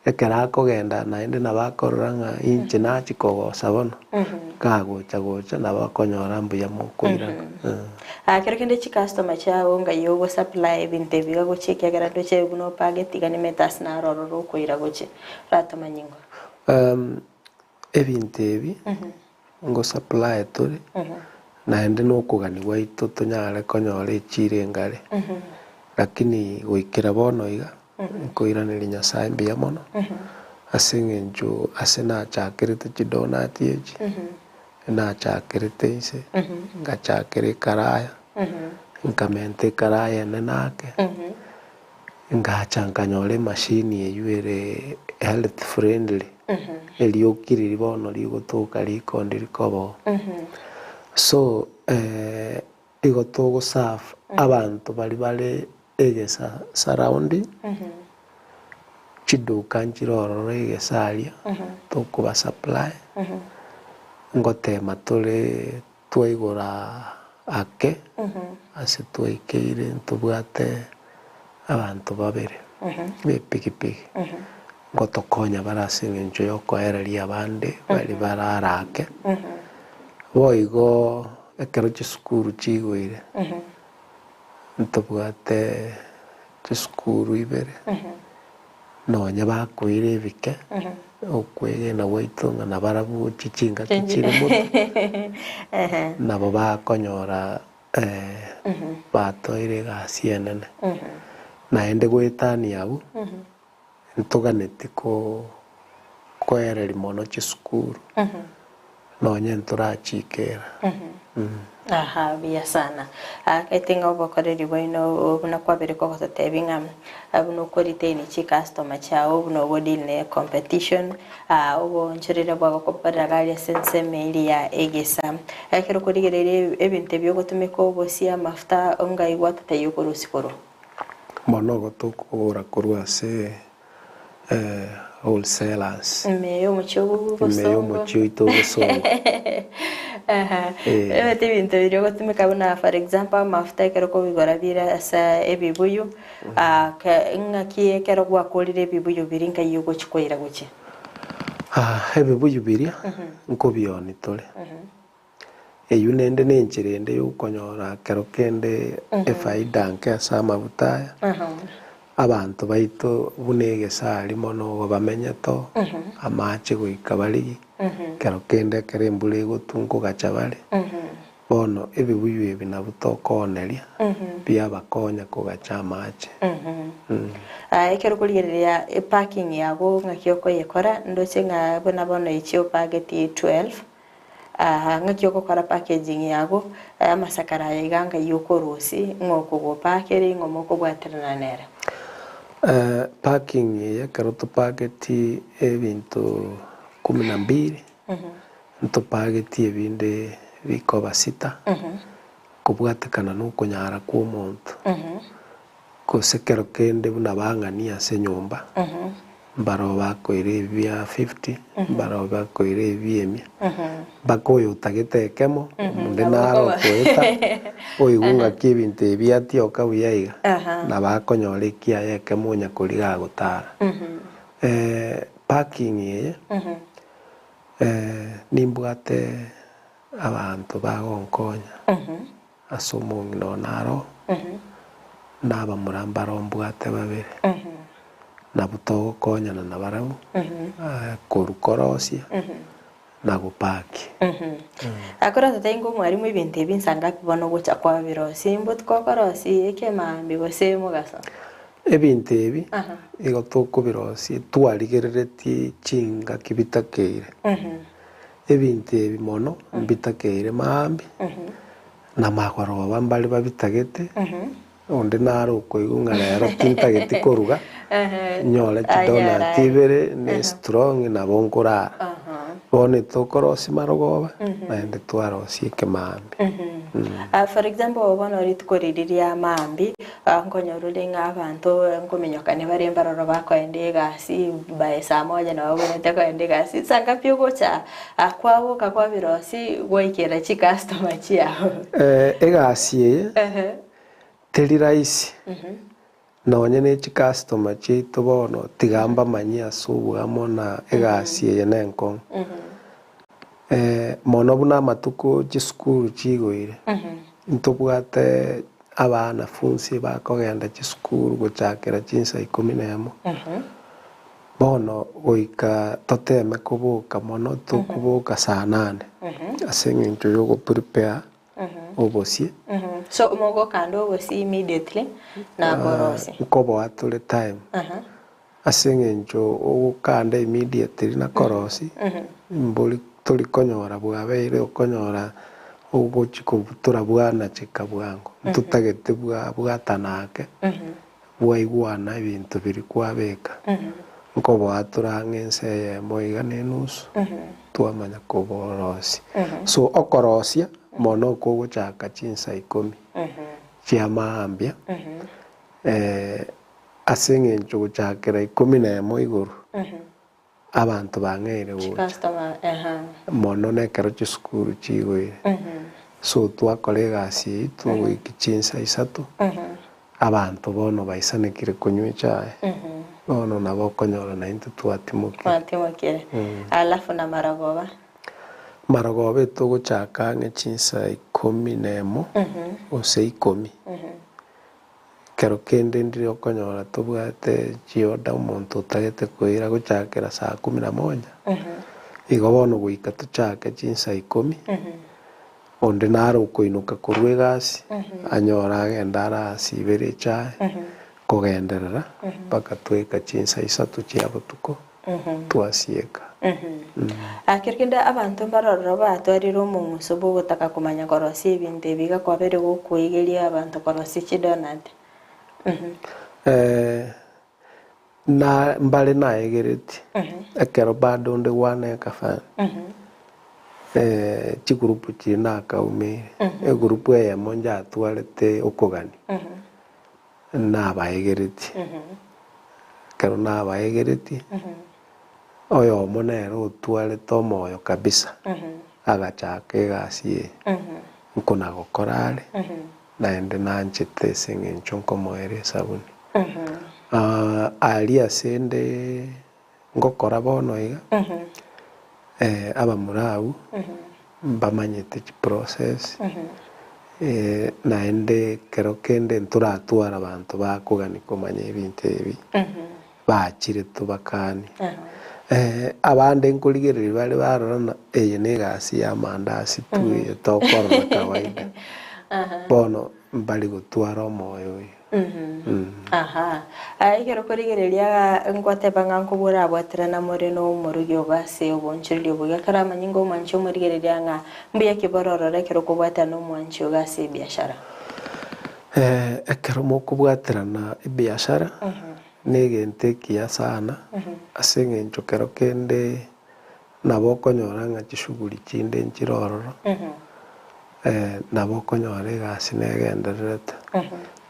ekero akogenda naende nabo akorora ng'a inche nachia kogosa bono, kagocha gocha nabo akonyora mbuya mokoirana. Aa kero kende chicustomer chiago ngai ogo supply ebinto ebi iga gochia ekiagera ndoche buna opageti iga nimete ase naro ororo okoira gochia oratomanye ingo. Ebinto ebi ngo supply tore naende na okogania gwaito tonyare konyora echiro engare lakini goikera bono iga nkoiraneria Nyasaye mbuya mono ase eng'encho ase nachakerete chidonati echi. Nachakerete inse, ngachakera ekaraya, nkamenta ekaraya enene ake, ngacha nkanyora emashini eywo ere health friendly, erioki riria bono rigotoka rikondi rikoba oo. So igo togo serve abanto baria bare egesa surrounding, chiduka nchire ororo egesa aria, tokoba supply, ngotema tore twaigora ake ase twaikeire ntobwate abanto babere be epikipiki, ngotokonya bare ase eng'encho ya okoereria abande baria barare ake, boigo ekero chisukuru chiigoire. Ntobwate chisukuru ibere, nonye bakoira ebike, okwegena gwaito ng'a nabarabwo chichingaki chire moto, nabo bakonyora batoire egasi enene. Naende goetania abwo, ntoganeti koereria mono chisukuru. Nonye ntorachikera. Aha, buya sana. Gete ng'a obokoreri bwaino buna kwabere kogototebia ng'a buna oko retain chicustomer chiao, buna ogo deal ne competition, oboonchoreri bwagokoborera iga aria ase ensemo eria ya egesa. Ekero okorigereria ebinto ebi ogotumeka obosie, amafuta, ngai gwatotebia okorusia korwa? Bono ogo tokogora korwa ase wholesalers. Ime y'omochie Ime obosongo. y'omochie oito obosongo. Aha. Eh. Ebete ebinto biria ogotumeka buna for example amafuta ekero okobigora bire ase ebibuyu, ah, ke ng'aki ekero gwakorire ebibuyu biria nkai ogochi koira gochia? Ah, ebibuyu biria nkobioni tore. Eyio naende nenchera ende yokonyora kero kende efaida nke ase amabuta aya, abanto baito buna egesari mono igo bamenyete oo, amache goika barigie, kero kende ekero embura egotwa nkogacha bare, bono ebibuyu ebi nabwo tokooneria, biabakonya kogacha amache. Ekero okorigereria eparking yago ng'aki okoyekora, ndoche ng'a buna bono echi opageti 12. Aa, ng'aki ogokora packaging yago, amasakara aya iga ngai okorusia, ng'o okogopakera, ing'o mokobwaterana nere? Packing eye ekero topaketi ebinto kumi na mbili, ntopageti ebinde bikoba sita, kobwatekana na okonyara kwa omonto. Gose kero kende buna bang'ani ase enyomba, mbaroo bakoira ebi bia fifty, mbaroo bakoira ebi bia emia, mpaka oyo otagete ekemo, onde naro okoeta, oigwe ng'aki ebinto ebi biatioka buya iga, nabo akonyora ekiaye ekemo onya koriga agotara. Parking eye, nimbwate abanto bagonkonya. Ase omong'ina one aro, na abamura mbarombwate babere, nabwo togokonyana nabarabwo korwa korosia na gopakia. Akore totebe omwalimu ebinto ebi nsa ngapi bono ogocha kwabirosia, imbotuko okorosia ekemambia gose mogaso? Ebinto ebi igo tokobirosia twarigereretie chingaki bitakeire. Ebinto ebi mono mbitakeire maambia, na magoroba mbare babitagete, onde nare okoigwa ng'a rero tintageti koruga, nyore chidonut ibere na estrong nabo nkorara. Bono etokorosia marogoba, naende twarosia ekemaambia. For example bono rituko riria ria maambia, Nkonyora ore ng'a abanto nkominyokania bare mbaroro bakoenda egasi by saa moja nabo babwenerete koenda egasi, nsa ngapi ogocha kwaboka kwabirosi gwaikera chicustomer chiao. Egasi eye teri rahisi nonye ne chicustomer chiaito bono tiga mbamanyie ase oboamo na egasi eye nenkong'u. Mono buna amatuko chisukuru chigoire, ntobwate abanafunsi bakogenda chisukuru gochakera chinsa ikomi na emo. Bono goika toteme koboka mono tokoboka saa nane ase eng'encho ya ogoprepare obosie. So mogokanda obosie immediately na korosia. Nkoboa tore time. Ase eng'encho ogokanda immediately na korosi, mbori tori konyora bwabeire okonyora ogochi kobutora bwanacheka bwango. Ntotagete bwa bwatana ake, bwaigwana ebinto biria kwabeka. Nkoboa tore ang'e ense eyemo iga na enusu, twamanya koborosia. So okorosia, mono okogochaka chinsa ikomi chia maambia. Ase engencho gochakera ikomi na emo igoro, abanto bang'eire gocha, mono nekero chisukuru chigoire. So twakora egasi eyio twagoikia chinsa isato, abanto bono baisanekire konywa echae, bono nabo okonyora naintwe twatimokire. Mwatimokire. Alafu na marogoba? Marogoba etogochaka ang'e chinsa ikomi na emo gose ikomi. Ekero kende ndire okonyora tobwate chioda omonto otagete koira gochakera saa kumi na moja, igo bono goika tochake chinsa ikomi, onde nare okoinoka korwa egasi, anyore agende arasibere echae, kogenderera mpaka twaika chinsa isato chia botuko. Twasieka. Ekero kende abanto mbarororo batwarire omong'uso bw'ogotaka komanya korosia ebinto ebi iga kwabeire gokoigeria abanto korosia chidonut. Na mbare naegeretie, ekero bado onde gwana ekafani, chigroup chiria nakaumeire, egroup eyemo njatwarete okogania, nabaegeretie. Ekero nabaegeretie, oyomo nere otwarete omoyo kabisa, agachaka egasi eye, nkonagokora are, naende nanchete ase eng'encho nkomoera esabuni. Aria ase 'nde ngokora bono iga, abamura abwo mbamanyete chiprocess, naende ekero kende ntoratware abanto bakogania komanya ebinto ebi, bachire tobakanie. Abande nkorigereria bare barora ng'a eye na egasi ya amandasi tu eye tokorora kawaida. Bono mbari gotwara omoyo oyo. Aha. Aya ekero okorigereria ngoteba ng'a nkobora abwaterana more na omorogi obo ase obonchoreria obo. Iga karamanye ng'a omwanchi omorigereria ng'a mbuya ki bororore ekero okobwatana na omwanchi ogo ase ebiashara. Ekero mokobwaterana ebiashara, Negento ekiya sana, ase eng'encho kero kende nabo okonyora ng'a chishughuli chinde nchire ororo, nabo okonyora egasi negendererete,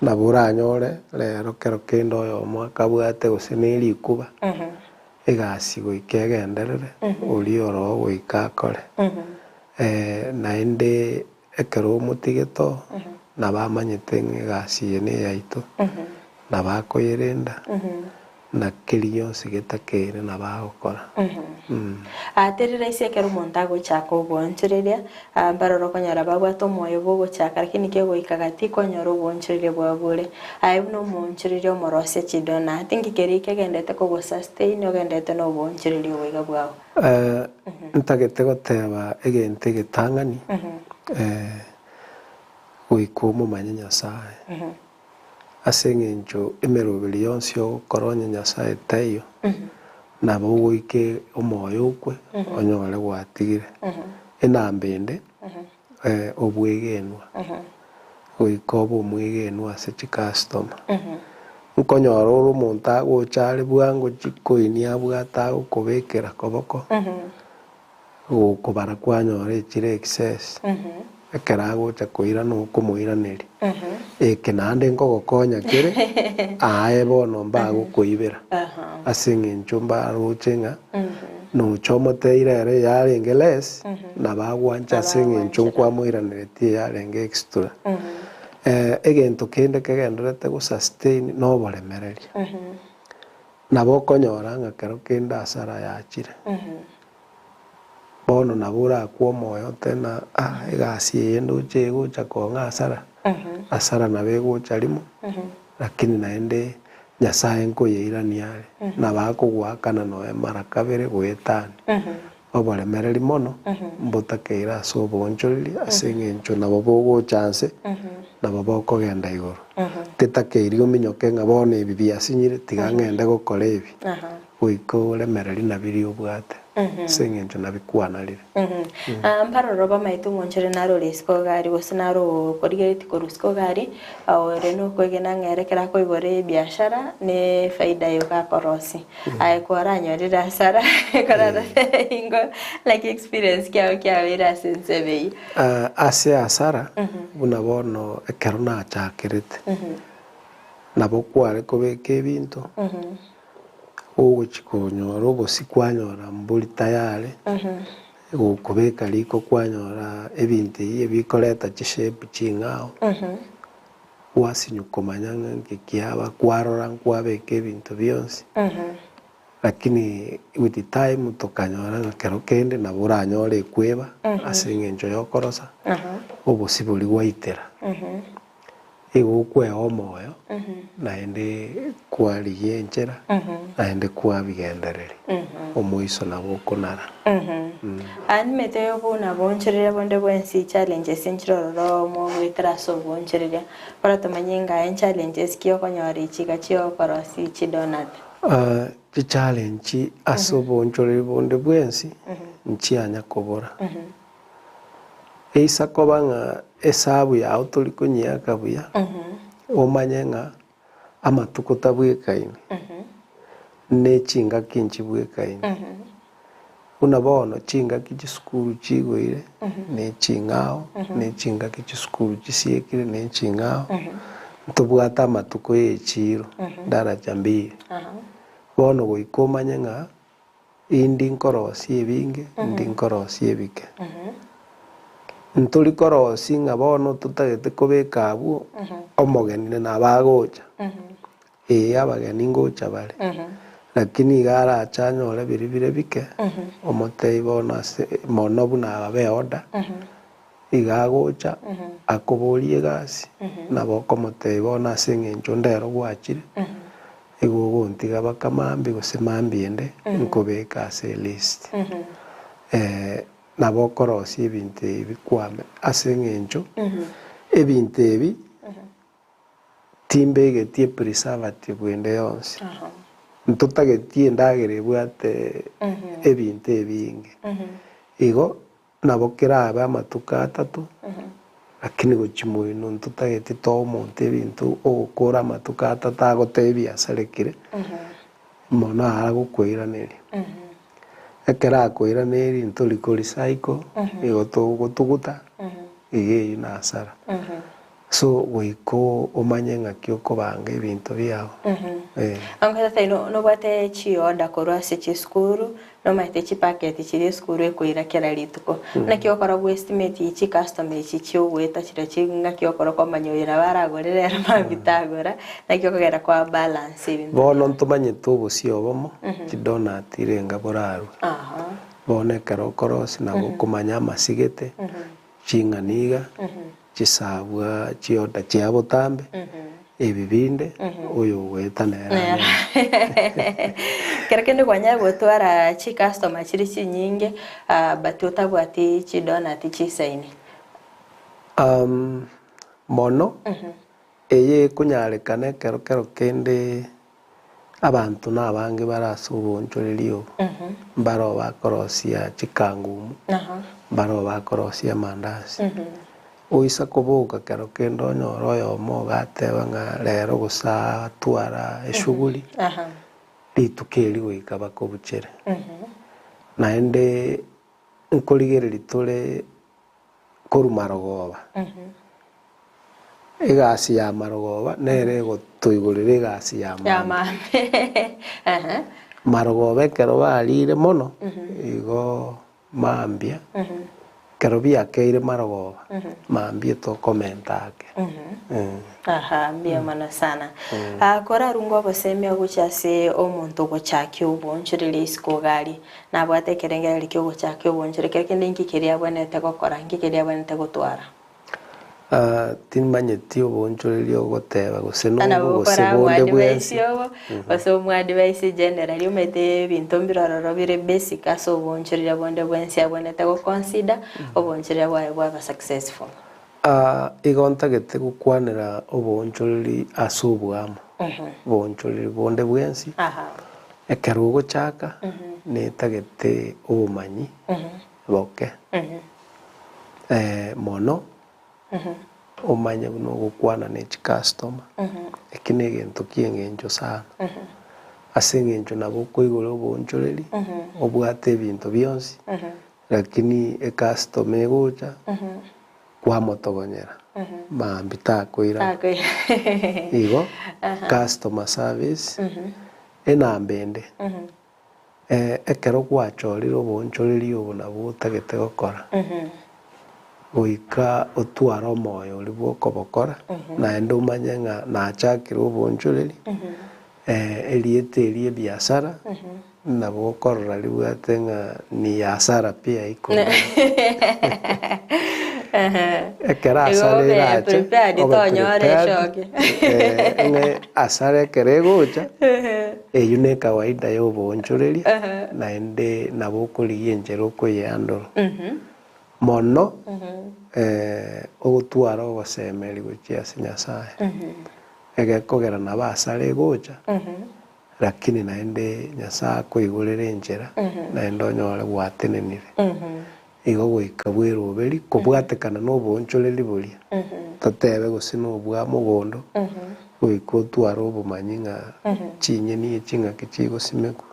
nabo oranyore rero kero kende oyomo akabwate gose ne rikuba, egasi goika egenderere, oria oroo goika akore. Naende Ekero omotigete oo, nabo amanyete ng'a egasi eye neyaito, nabo akoyerenda, na keria gionsi getakeire nabo agokora. Aaterera ase ekero omonto agochaka oboonchoreria, mbarore okonyora babwate omoyo bw'ogochaka lakini kegoika gati kwanyora oboonchoreria bwabo bore. Aye buna omoonchoreria omorosia chidonati, nki keria kegendete kogosustain ogendete na oboonchoreria obo iga bwao? Ntagete goteba egento egetang'ani, goika omomanye Nyasae. Ase eng'encho emeroberi yonsi ogokora onye Nyasae taiyo, nabo ogoike omoyo okwe, onyore gwatigire. Enamba ende, obwegenwa, goika obe omwegenwa ase chicustomer. Nkonyora ore omonto agocha are bwango chikoini abwate agokobekera koboko, gokobara kwanyora echire excess, ekero agocha koirana okomoiraneria, eke naende nkogokonya kere, aye bono mbagokoibera, ase eng'encho mbaroche ng'a nocha omoteire ere eyarenge less, nabo agwancha ase eng'encho nkwamoiraneretie eyarenge extra. Egento kende kegendererete gosustain noboremereria. Nabo okonyora ng'a kero kende hasara yachire, bono nabo orakwe omoyo ote ng'a ah egasi eye ndoche egocha kong'a hasara, hasara nabo egocha rimo, lakini naende Nyasaye nkoyeirania are, nabo akogoakana nonya mara kabere goetania. Oboremereri mono mbotakeire ase oboonchoreria, ase engencho nabo bogocha nse, nabo bokogenda igoro. Tetakeiri ominyoke ng'a bono ebi biasinyire, tiga ng'ende gokora ebi. Goika oremereri nabiria obwate, ase engencho nabikwanarire. Mbaroro bamaete omoonchoreri naro ore isiko iga aria, gose naro okorigeretie korwa isiko iga aria, ore nokwegena ng'a ere ekero akoigora ebiashara, ne efaida yoka akorosia. Aye kwaranyorire hasara korarore ingo naki experience kiao kiabeire ase ensemo eyio. Ase hasara buna bono ekero nachakerete, nabo kware kobeka ebinto, ogochia konyora obosie kwanyora mbori tayari, gokobeka riko kwanyora ebinto ebi ebikoreta chishape ching'ao. Gwasinywa komanya ng'a nki kiaba, kwarora nkwabeka ebinto bionsi, lakini with time tokanyora ng'a kero kende nabo oranyore ekweba ase eng'encho yokorosa, obosie boria gwaitera. Igo okwea omoyo, naende kwarigia enchera, naende kwabigendereria, omoiso nabo okonara. Nimete buna boonchoreria bonde bwensi challenges nchire ororo mogoetera ase oboonchoreria, kora tomanye ng'a challenges ki okonyora echi iga chiokorosia chidonut. Chichallenge ase oboonchoreri bonde bwensi nchianya kobora. Eisa koba ng'a esabu yao tori konyiaka buya, omanye ng'a amatuko tabwekaini, ne chingaki nchibwekaini. Buna bono chingaki chisukuru chigoire ne ching'ao, ne chingaki chisukuru chisiekire ne ching'ao, ntobwate amatuko ye echiiro daraja mbili. Bono goika omanye ng'a indi nkorosia ebinge, indi nkorosia ebike. Ntori korosia ng'a bono totagete kobeka abwo, omogeni nabo agocha. Ee, abageni ngocha bare, lakini iga arache anyore biria bire bike, omotebie bono ase mono buna aba beoda, iga agocha akoborie egasi, nabo okomotebia bono ase eng'encho ndero gwachire, igo ogontiga baka mambia gose mambia ende nkobeke ase elist. Nabo okorosia ebinto ebi kwame ase eng'encho ebinto ebi. Timbegetie preservative ende yonsi. Ntotagetie endagera ebwate ebinto ebinge. Igo nabo kerabe amatuko atato, lakini gochia moino ntotageti toe omonto ebinto ogokora amatuko atato agotebie biasarekire, mono agokoiraneria. Ekero akoiraneria ntori ko recycle, igo togotuguta, iga eyio na hasara. So goika omanye ng'aki okobanga ebinto biao. Eh. Ango tata ino nobwate chioda korwa ase chisukuru, nomanyete chipaketi chiria esukuru ekoira kera rituko. Naki okora go estimate chicustomer echi chiogoeta chiria chi ng'aki okora okomanya oyo nabo aragore rero mambia tagora, naki okogenda kwa balance ebinto Bono ntomanyete obosio obomo, chidonut irenga borarwe. Bono ekero okorosia nabo okomanya amasigete, ching'ani iga, Chisabwa chioda chia botambe, ebi binde, oyo ogoeta nere Nere. anyore. Kero kende kwanyara gotwara chicustomer chire chinyinge ah, but otabwati chidonut chisaini. Mono, eye ekonyarekana ekero kero kende abanto nabange bare ase oboonchoreria obo, mbaroo bakorosia chikangumu, mbaroo bakorosia amandasi. Oisa koboka kero kende onyore oyomo ogateba ng'a rero gose atwara eshughuli, rituko eri goika bakobuchere. Naende nkorigereria tore korwa marogoba. Egasi ya marogoba nere egotoigorera egasi ya Ya mambia. mambia. Ehe. Marogoba ekero barire mono, igo mambia, ekero biakeire marogoba, mambia tokomenta ake. Aha, mbuya mono sana. Ah, korarunge obosemia gochia ase omonto ogochakia obwoonchoreria isiko iga aria, Nabwate ekerengererio ki'ogochaka obonchore, kero kende inki keria abwenerete gokora, inki keria abwenerete gotwara? Ah, timanyeti oboonchoreria ogoteba gose Buna nobo gose bokora bonde omwadvice bwensi. obo, gose omwadvice generally omanyete ebinto mbire ororo bire basic ase oboonchoreria bonde bwensi abwenerete goconsider, oboonchoreria bwaye bwaba successful. Ah, igo ntagete gokwanera oboonchoreri ase oboamo, oboonchoreri bonde bwensi, ekero ogochaka, netagete obomanyi boke, mono, omanye buna ogokwana ne chicustomer, eki na egento ki'eng'encho sana, ase eng'encho nabo okoigora oboonchoreri, obwate ebinto bionsi, Lakini ecustomer egocha kwamotogonyera mambia takoirana. Igo customer service enamba ende ekero gwachorire oboonchoreria obo nabwo otagete gokora goika otware omoyo oria bwa okobokora naende omanye ng'a nachakire oboonchoreri erieta eria ebiasara Nabo okorora ribwate ng'a ni hasara pia iko mbere. Ekero Igo hasara obe erache, prepared obe tonyore prepared, eshoke. eh, ng'a hasara ekero egocha, eyio ne kawaida ya oboonchoreria, naende nabo okorigia enchera okoyehandle. Mono, ogotwara ogosemeria gochia ase Nyasaye, egekogera nabo hasara egocha. Lakini naende Nyasae akoigorere enchera, naende onyore gwatenenire. Igo goika bweroberi kobwatekana noboonchoreri boria, totebe gose nobwa mogondo, goika otware obomanyi ng'a chinyeni echi ng'aki chigosimekwa,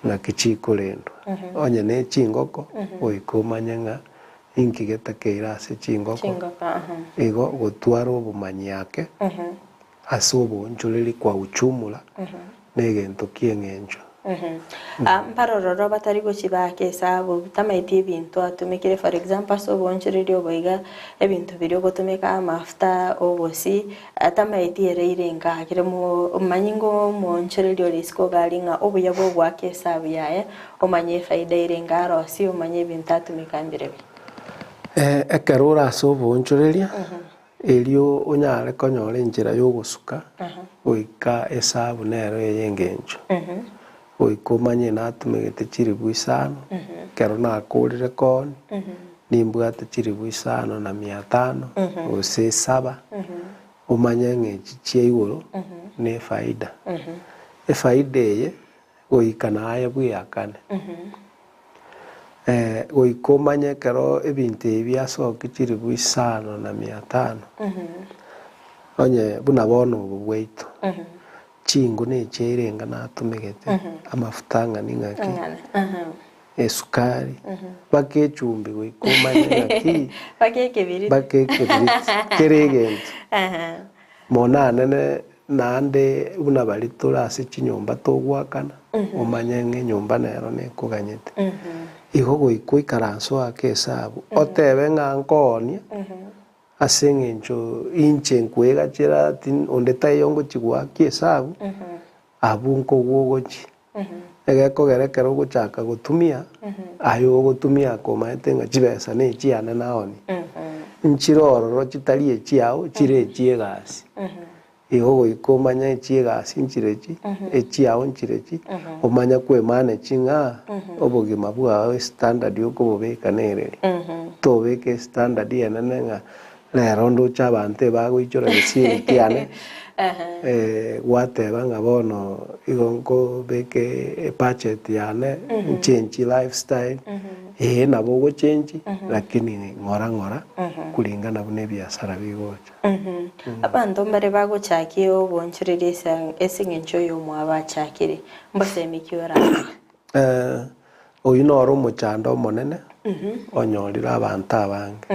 ng'aki chikorendwa. Onye ne chingoko, goika omanye ng'a inki getakeire ase chingoko, igo gotwara obomanyi ake Ase oboonchoreri kwa uchumula negento ki'eng'encho. Mbarororo batari gochibaaka esabu, tamaeti ebinto atumekire for example ase oboonchoreri obo iga, ebinto biria ogotumeka amafuta, obosie, tamaeti ere ire inga kere mo omanye ng'a omoonchoreri ore isiko iga aria ng'a obuya bwa ogoaka esabu yaye, omanye efaida ere inga arosie, omanye ebinto atumeka mbirobio. Ekero ore ase oboonchoreria, Erio onyare konyora enchera y'ogosuka goika esabu nero ey'engencho. Goika omanye natumegete chiribu isano, ekero nakorire kooni, nimbwate chiribu isano na mia tano, gose saba, omanye ng'a echi chia igoro nefaida. Efaida eye goika naye bweakane. Goika omanye ekero ebinto ebi biasokia chilifu isano na mia tano, onye buna bono obo bwaito, chingo na echiaire enga natumegete, amafuta ang'ani ng'aki, esukari, mpaka echumbi goika omanye ng'aki, Mpaka ekebiriti. mpaka ekebiriti, kera egento. Mono anene naende buna baria tore ase chinyomba togoakana, omanye ng'a enyomba nero nekoganyete. Igo goika oikaranse oake esabu, otebe ng'a nkoonie, ase eng'encho inche nkoegachera tin onde taiyo ngochia goakia esabu, abwo nkogwa ogochia. Egekogera ekero ogochaka gotumia, aye ogotumia komaete ng'a chibesa ne echiane naonie, nchire ororo chitari echiao chire echi'egasi. Igo goika omanye echi'egasi nchire echi, echiao nchire echi, omanye koemanage ng'a obogima bwao estandard okobobeka nereri. Tobeka estandard enene ng'a Rero ndoche abanto ebagoichora gesieri kiane, gwateba ng'a bono igo nkobeka ebudget yane, nchenchi lifestyle, ee nabo ogochenchi lakini ng'ora ng'ora kulingana buna ebiasara bigocha. Abanto mbare bagochakia oboonchoreria ase eng'encho oyomwabo achakire, mbosemi ki orabae? Oyio noro omochando omonene onyorire abanto abange,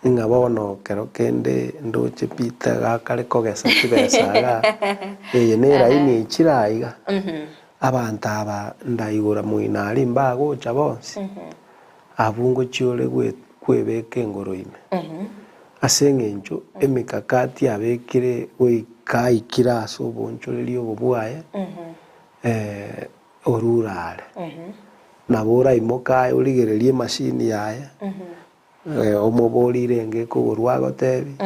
ng'a bono kero kende ndoche Peter iga akare kogesa chibesa igaa, eye ne eraini echire aiga, abanto aba ndaigora moino aria mbagocha bonsi, abwo ngochia ore kwebeka engoro ime. Ase eng'encho emikakati abekire goika aikire ase oboonchoreria obo bwaye, orure are. Nabo oraimoke aye origererie emashini yaye, omoborie renge ekogorwa agotebi,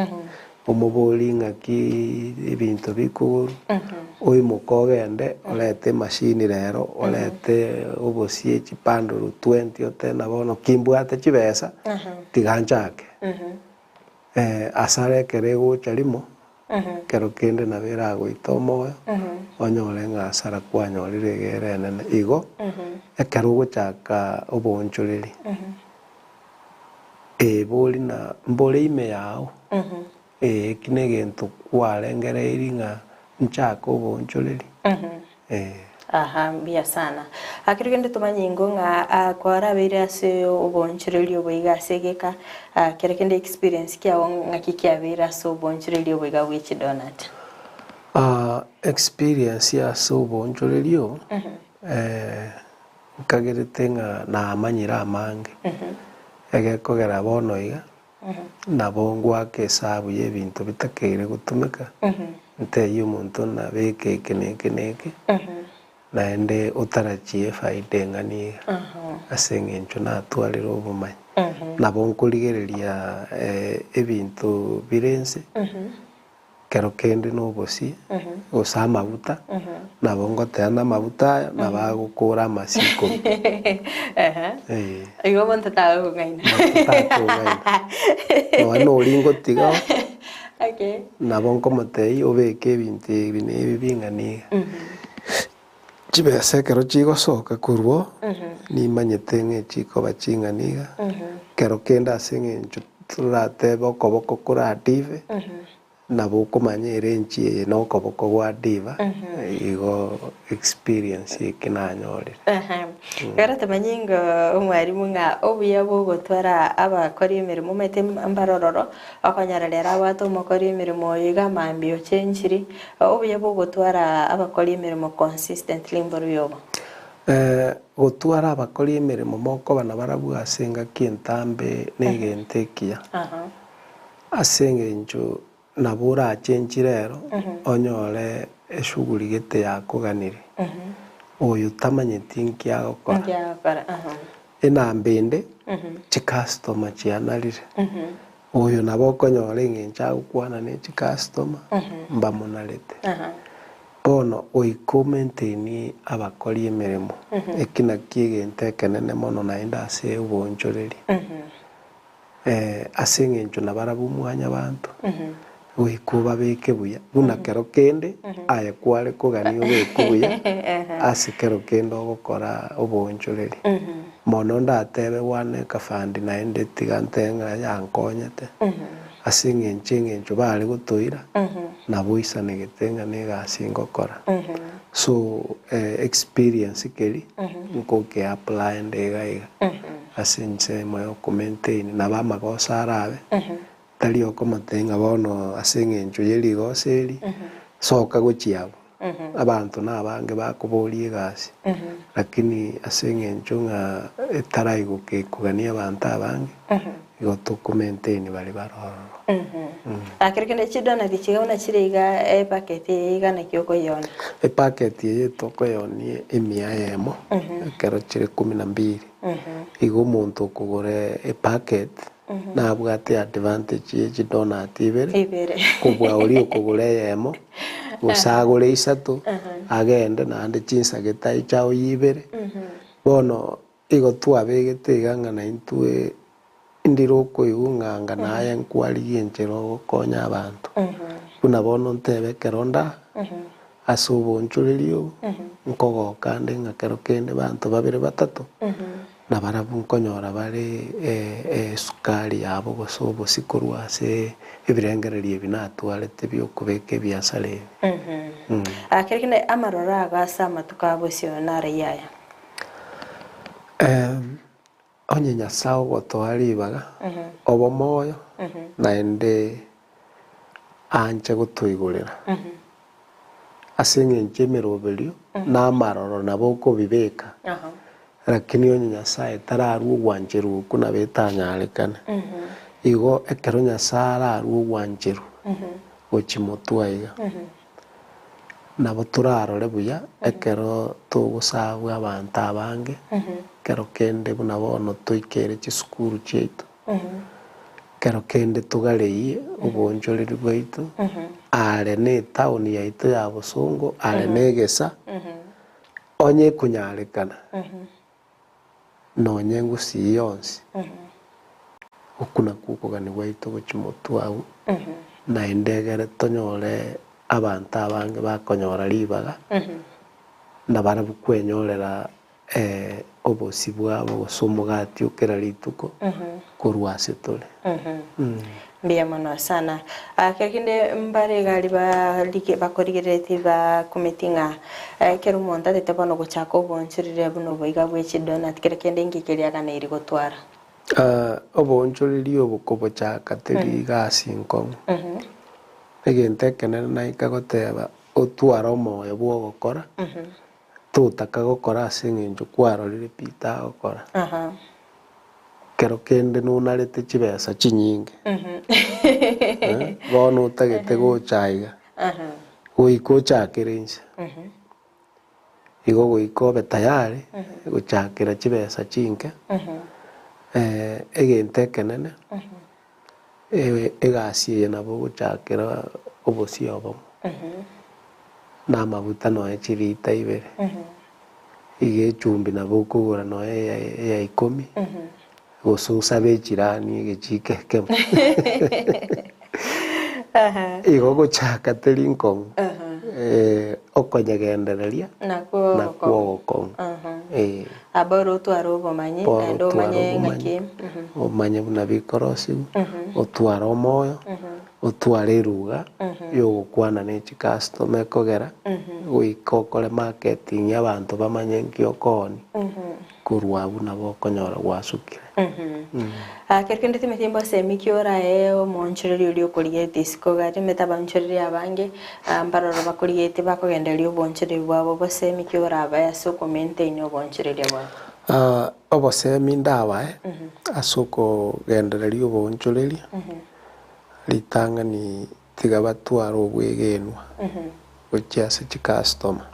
omoborie ng'aki ebinto bikogorwa, oimoke ogende orete emashini rero, orete obosie chibundle twenty otebe na bono kimbwate chibesa, tiga nchake. Asara ekero egocha rimo, Ekero kende nabo eragoite omoyo, onyore ng'a asara kwanyorire iga ere enene. Igo, ekero ogochaka oboonchoreri, ebori na mbore ime yao, ee eki negento kwarengereiri ng'a nchake oboonchoreri, ee. Aha, mbuya sana. Ekero kende tomanye ingo ng'a kwarabeire ase oboonchoreria obo iga ase egeka, kero kende experience kiago ng'aki kiabeire ase oboonchoreria obo iga bwe chidonut? Experience ase oboonchoreria obo, nkagerete ng'a namanyire amange, egekogera bono iga, Nabo ngoaka esabu y'ebinto bitakeire gotumeka, ntebie omonto ng'a beka eke na eke na eke, naende otarachie efaida eng'ana iga, ase eng'encho natwarire obomanyi. Nabo nkorigereria ebinto bire inse, Kero kende nobosie, gose amaguta, nabo ngoteana amaguta aya, nabo agokora amasio ikomi. Ee. Igo omonto tagokong'aina. Omonto takong'aina. Nonya noria ngotigao, Okay. nabo nkomotebia obeke ebinto ebi na ebi bing'ana iga. Chibesa ekero chigosoka korwa oo, nimanyete ng'a echikoba ching'ana iga, ekero kende ase eng'encho toratebe okoboko koradive, nabo okomanya ere enchi eye na okoboko gwa diva, igo experience eke nanyorire. Ekero tomanyi ng'a omwalimu ng'a obuya bwa ogotwara abakori emeremo omanyete mbarororo, okonyora rero abwate omokori emeremo oyo iga mambia ochenchiri, Obuya bw'ogotwara abakori emeremo consistently mboruya obo? Gotwara abakori emeremo mokoba nabarabwo ase engaki entambe negento ekiya. Ase engencho nabo orachenchi rero onyore eshughuli gete yakoganire, oyo tamanyeti nki agokora. Enamba ende chicustomer chianarire. Oyo nabo okonyora eng'encho agokwana ne chicustomer mbamonarete. Bono goika o maintain abakori emeremo, eki nakio egento ekenene mono naende ase oboonchoreri. Ase eng'encho nabarabwo mwanyabanto, goika obabeke buya, buna kero kende aye kware kogania obekwe buya ase kero kende ogokora oboonchoreri. Mono ndatebe gwane ekafandi naende tiga ntebe ng'a yankonyete, ase eng'encho eng'encho bare gotoira, nabo oisanegete ng'a negasi ngokora. So experience keria nkoke apply nde iga iga ase ensemo ya oko maintain nabo amagoso arabe, tari okomotebia ng'a bono ase eng'encho ye rigoso eri, soka gochia abwo. Abanto nabange bakoboria egasi, lakini ase eng'encho ng'a etaraigoka ekogania abanto abange, igo toko maintain baria bare ororo. Ekero kende chidonati chiga buna chire iga epacket eye iga naki okoyiona? Epacket eye tokoyeonia emia eyemo, ekero chire kumi na mbili. Igo omonto okogora epacket nabwate advantage ye chidonati ibere, Ibere. kobua oria okogora eyemo, gose agore isato, agende naende chinsagete aiche aoyie ibere. Bono igo twabegete iga ng'a naintwe ndire okoigwa ng'a anga naye nkwarigia enchera ogokonya abanto. Buna bono ntebe ekero ndaa, ase oboonchoreria obo, nkogoka nde ng'a kero kende banto babere batato, Nabarabwo nkonyora bare esukari yabo gose obosie korwa ase ebirengererio ebi natwarete bi'okobeka ebiasara ebi. Kere kende amaroro ago ase amatuko a bosio narayie aya. Onye Nyasae ogotoa ribaga, obomoyo, naende anche gotoigorera, Ase engencho emeroberio na amaroro nabo okobibeka, lakini onye Nyasae tararue ogwancherwa okwo nabo etanyarekane. Igo ekero Nyasae ararue ogwancherwa gochia motwe aiga, nabo torarore buya ekero togosabwa abanto abange, ekero kende buna bono toikere chisukuru chiaito. Ekero kende togareyie oboonchoreri bwaito, aare netaoni yaito ya bosongo, aare negesa, onye ekonyarekana, nonye engusii yonsi, okwo nakwo okogania gwaito gochia motwe agwo, naende egere tonyore abanto abange bakonyora ribaga, nabarabwo kwenyorera obosio bwabo gose omogati o kera rituko korwa ase tore. Mbuya mono sana. Kero kende mbare iga aria barige bakorigereretie bakumeti ng'a ekero omonto atete bono gochaka oboonchoreria buna obo iga bwe chidonut kero kende inki keria aganeiri gotwara? Oboonchoreria obo kobochaka teri gasi nkong'u. Egento ekenene naika goteba otware omoyo bw'ogokora. Totaka gokora ase engencho kwarorire pi tagokora. Kero kende nonarete chibesa chinyinge, bono otagete gocha iga, goika ochakere inse. Igo goika obe tayari gochakera chibesa chinke, egento ekenene, Egasi eye nabo ogochakera obosie obomo, na amaguta nonya chilita ibere, iga echumbi nabo okogora nonya eya ikomi, gose osabe echirani egechiko ekemo. Igo gochaka teri nkong'u. Okonyegendereria Nakwo nakwo ogokong'u. ogokong'u. Aha. Eh. Aboro otware obomanyi Bono naende otware omanye obomanyi, ng'aki. Mhm. omanye buna bikorosigwa, Mhm. otware omoyo, Mhm. otware eruga Mhm. yogokwana ne chicustomer ekogera Mhm. goika okore marketing abanto bamanye nki okoonia, Mhm. korwa abwo nabo okonyora gwasukire. Mhm. Ah, kero kende timeti mbosemi ki orae omoonchoreria oria okorigetie isiko iga, timeti abaonchoreria abange ah, mbaroro bakorigetie bakogendereria oboonchoreria bwabo, bosemi ki orabae ase okomaintain oboonchoreria bwabo? Ah, obosemi ndabae ase okogendereria oboonchoreria, ritang'ani tiga batware obwegenwa gochia ase chicustomer.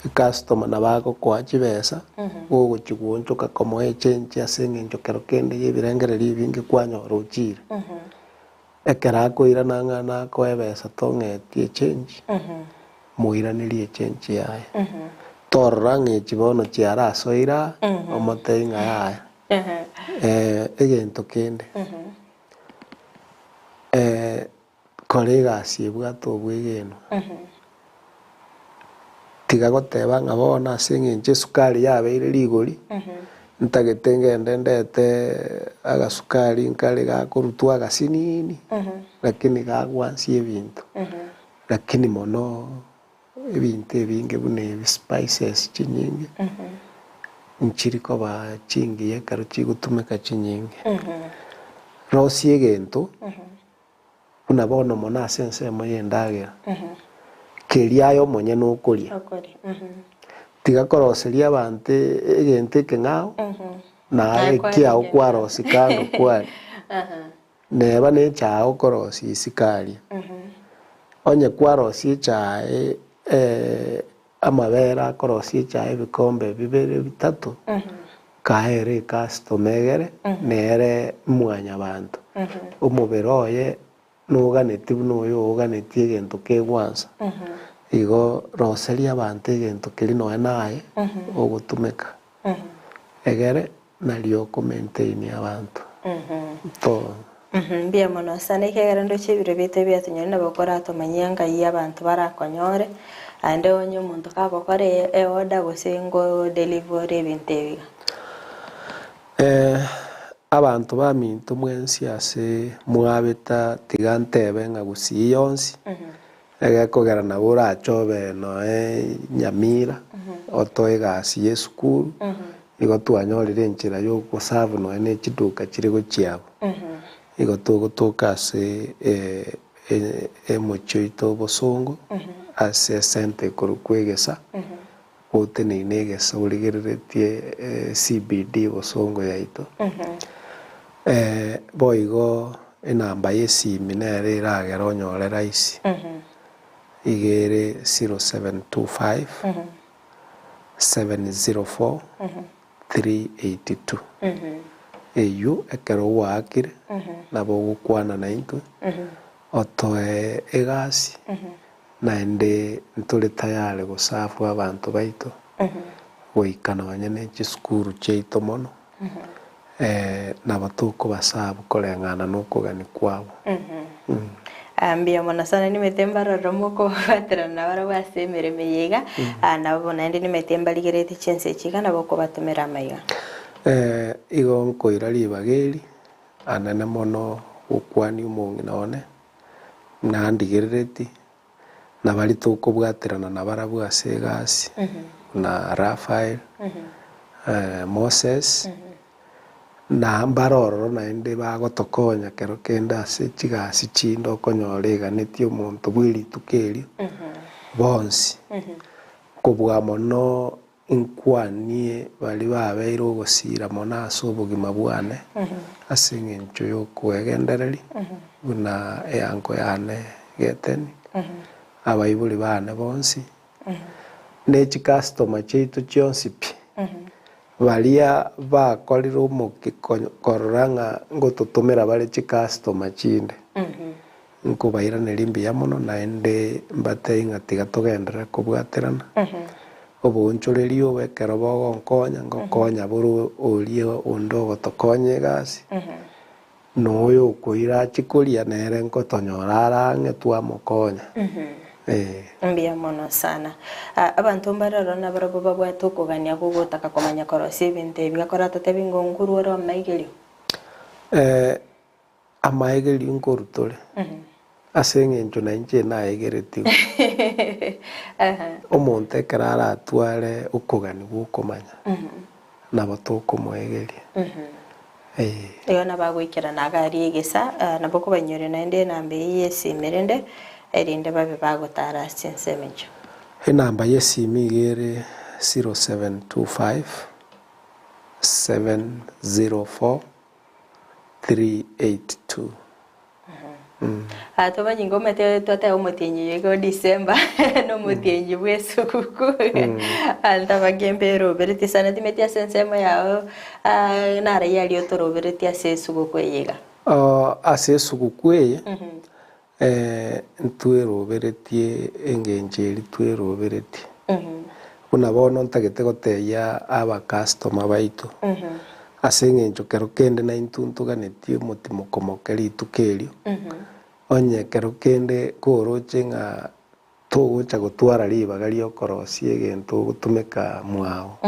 Ecustomer nabo agokoa chibesa, gogochia goonchoka komoa echange ase eng'encho kero kende ya ebirengererio ebinge kwanyora ochire. Ekero akoirana ng'a nakoe ebesa tong'etie echange, moiranerie echange yaye. Torora ng'a echi bono chiarasoire aa, omotebie ng'a yaya. Egento kende. Kora egasi ebwate obwegenwa. Tiga goteba ng'a bono ase eng'encho esukari yabeire rigori, ntagete ngende ndete agasukari nkare gakorutwa agasinini, lakini gagwansia ebinto. Lakini mono ebinto ebinge buna ebi spices chinyinge, nchiri koba chingiya ekero chigotumeka chinyinge. Rosia egento. Buna bono mono ase ensemo y'endagera, keria aye omonyene okoria. Tiga koroseria abanto egento ekeng'ao, na aye ekiao kwarosia kando kwaria. Neba nechae okorosia isiko aria. Onye kwarosia echae Amabere akorosia echae ebikombe bibere bitato, kaere ecustomer egere nere mwanyabanto. Omobere oye noganeti buna oyo oganetie egento kegwansa. Igo roseria abanto egento keria nonya naye ogotumeka egere Nario oko maintain abanto to. Mbuya mono sana ekiagera ndoche ebiro biaito ebiatonyore nabo koratomanyie ngai abanto barakonyore aende onye omonto kagokora e order gose ngo deliver ore ebinto ebi iga. Abanto baminto mwensi ase mwabeta tiga ntebe ng'a gusii yonsi Egekogera nabo orache obe noe Nyamira, otoe egasi ya esukuru, igo twanyorire enchera ya ogoserve nonya ne chiduka chire gochia abwo. Igo togotoka ase emochie oito obosongo, ase esenta ekorokwa egesa, oteneine egesa origereretie CBD bosongo yaito. Boigo enamba y'esimi nere eragere onyore rahisi, iga ere 0725 704 382. Eywo ekero gwaakire nabo ogokwana naintwe otoe egasi Naende ntore tayari gosafu abanto baito goika nonye ne chisukuru chiaito mono, nabo tokobasabu koreng'ana nokogania kwabo. Mbuya mono sana nimete mbarorere mokobwaterana nabarabwo ase emeremo eye iga, nabo naende nimete mbarigeretie chinsa echi iga nabo okobatomera amaiga. Igo nkoira ribaga eri anene mono gokwania omong'ina one. Nandigerereti, na baria tokobwaterana nabarabwo ase egasi, buna Rafael, Moses, na mbare ororo naende bagotokonya kero kende ase chigasi chinde okonyora eganetie omonto bwe rituko erio, bonsi. Kobua mono Inkwanie baria babeire ogosiira mono ase obogima bwane ase engencho y'okwegendereria, buna eango yane Geteni, abaibori baane bonsi, ne chikastoma chiaito chionsi pi, baria bakorire omokia korora ng'a ngototomera bare chikastoma chinde. Nkobairaneria mbuya mono, naende mbatebie ng'a tiga togenderere kobwaterana. Oboonchoreria obo ekero bogonkonya, ngokonya bore oria onde ogotokonya egasi, na oyo okoira achie koria nere nkotonyora are ang'e twamokonya. Eh. Mbuya mono sana. Abanto mbare ororo nabarabwo babwate okogania gogotaka komanya korosia ebinto ebi, gakora totebi ng'a onguru ore omaigerio. Eh, amaegerio nkorutore, ase eng'encho nainche naegeretigwe. Omonto ekero aratware okogania gwokomanya, nabo tokomoegeria. Eh. Igo nabo agoikerana iga aria egesa, nabo okobainyoria naende enamba eyio y'esimi rende, erinde babe bagotara ase chinsemo echio. Enamba y'esimi iga ere 0725 704 382. Aa tomanyi ng'a omanyete twateba omotienyi oyo iga o December nomotienyi bwa esuguku abanto abange mberoberetie sana timanyeti ase ensemo yao narai aria otoroberetie ase esuguku eye iga. Ase esuguku eye ntweroberetie engencho eria tweroberetie. Buna bono ntagete gotebia abacustomer baito, ase eng'encho kero kende naintwe ntoganetie omotimoko moke rituko erio, onye kero kende koroche ng'a togocha gotwara ribaga riokorosia egento ogotumeka mwao,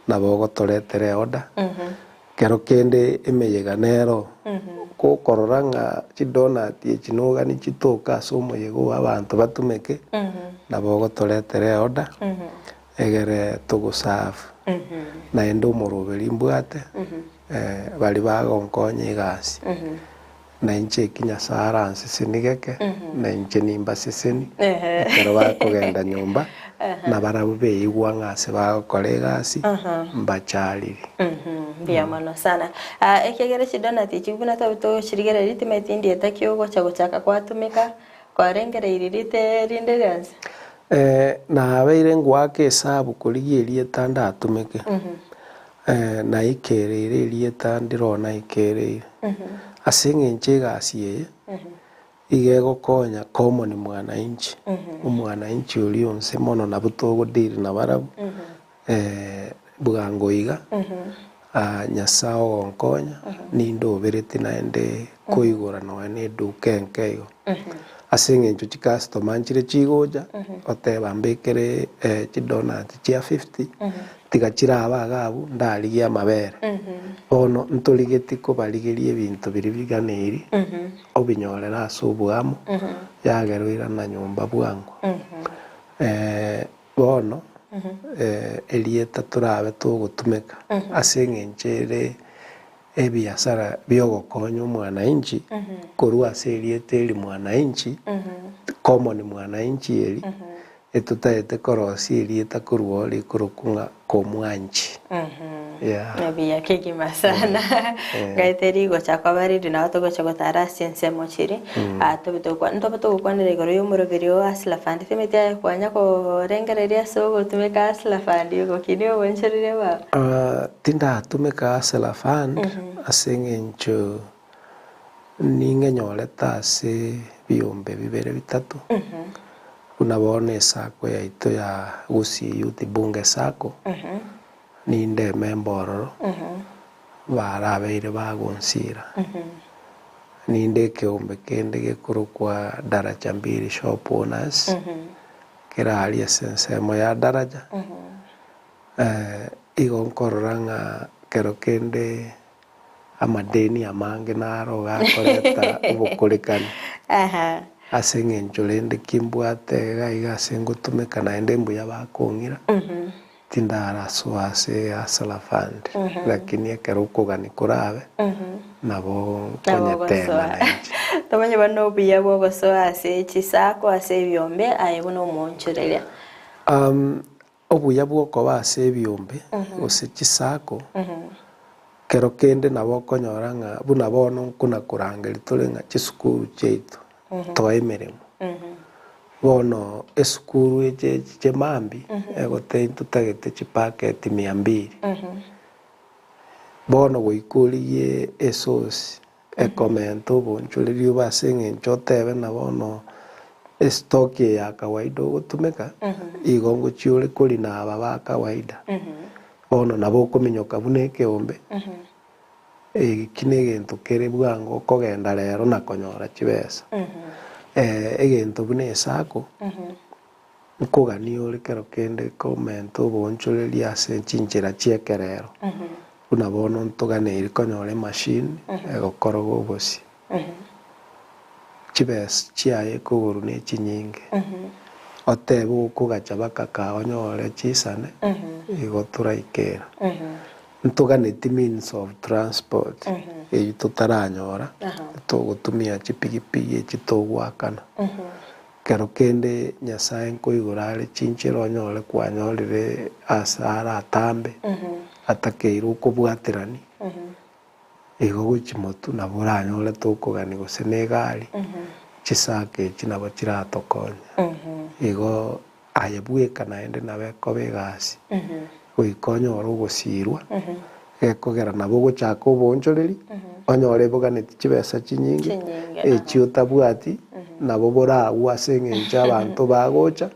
nabo ogotoretera eorder, kero kende emeyega nero, gokorora ng'a chidonut echi nogani chitoke ase omoyega oyo abanto batumeke, nabo ogotoretera eorder, egere togoserve. Naende omoroberi mbwate, baria bagonkonya egasi, na inche eki Nyasae aranseseni geke, na inche nimbaseseni, ekero bakogenda nyomba, nabarabwo beigwa ng'a ase bagokora egasi, mbachariri. Mbuya mono sana. Ah, ekiagera chidonut echi buna twabe togochirigereria ritimeti ndieta ki ogocha gochaka kwatumeka, kwarengereirie rite rinde rionsi? Nabeire ngoaka esabu korigia erieta ndatumeke, naikereire erieta ndire naikereire. Ase eng'encho egasi eye, iga egokonya common mwananchi, omwananchi oria onse mono nabwo togo deal nabarabwo, bwango iga, Nyasae ogonkonya, nindobereti naende koigora nonya na eduka enke igo. Ase eng'encho chicustomer nchire chigocha, oteba mbekere chidonut chia fifty, tiga chirabe iga abwo ndarigie amabere. Bono ntorigetie kobarigeria ebinto biria biganeiri, obinyorere ase oboamo, yagera oirana nyomba bwango. Bono erieta torabe togotumeka ase eng'encho ere ebiasara biogokonya omwananchi korwa ase erieta eri mwananchi, common mwananchi eri, etotaete korosia erieta korwa oo rikorokwa ng'a komwanchi. Yeah. Buya kegima sana. Ngaete rigocha kwaba riri nabo togocha gotara ase ensemo chiri. Ah, tobe togokwa ntobe togokwanera igoro y'omoroberi o Hustler Fund. Timeti aye kwanya korengereria ase ogotumeka Hustler Fund ogokinia obonchoreria bwao? Ah, tindatumeka Hustler Fund ase eng'encho ning'enyorete ase biombe bibere bitato, buna bono esacco yaito ya Gusii Youth Bunge Sacco, ninde ememba ororo, barabeire bagonsira. Ninde ekeombe kende gekorokwa Daraja Mbili Shop Owners, kere aria ase ensemo ya Daraja, igo nkorora ng'a kero kende Amadeni amange naro gakoreta obokorekanu, ase eng'encho rende ki mbwate iga iga ase ngotumeka naende mbuya bakong'ira, tindarasoa ase Hustler Fund, lakini ekero okogania korabe, nabo nkonyetema nainche. Tomanye bono obuya bwa ogosoa ase chisako ase ebiombe aye buna omoonchoreria. Obuya bw'okoba ase ebiombe gose chisako, kero kende nabo okonyora ng'a buna bono nkuna korangeria tore ng'a chisukuru chiaito toe emeremo. Bono esukuru eche echiche mambia egotebia ntotagete chipaketi mia mbili. Bono goika origie esource Ekomenta obonchoreria obe ase eng'encho otebe ng'a bono estock eye ya kawaida ogotumeka, igo ngochia ore korina aba ba kawaida. Bono nabo okominyoka buna ekeombe, eki na egento kere bwango okogenda rero na konyora chibesa. Egento buna esako, nkogania ore kero kende komenta oboonchoreria ase chinchera chi'ekerero, buna bono ntoganeiri konyora emachine egokoroga obosie. Chibesa chiaye ekogorwa ne chinyinge, otebe okogacha baka kaa onyore chisane, igo toraikera. Ntoganeti means of transport eyio totaranyora, togotumia chipigipigi echi togoakana. Kero kende Nyasae nkoigora are chinchera onyore kwanyorire ase are atambe, atakeire okobwaterani, igo gochia motwe nabo oranyore tokogania gose na egari, chisako echi nabo chiratokonye. Igo Aye bweka naende nabo ekoba egasi, goika onyore ogosiirwa, gekogera nabo ogochaka oboonchoreri, onyore eboganeti chibesa chinyinge, echi otabwati, nabo boragwe ase eng'encho abanto bagocha,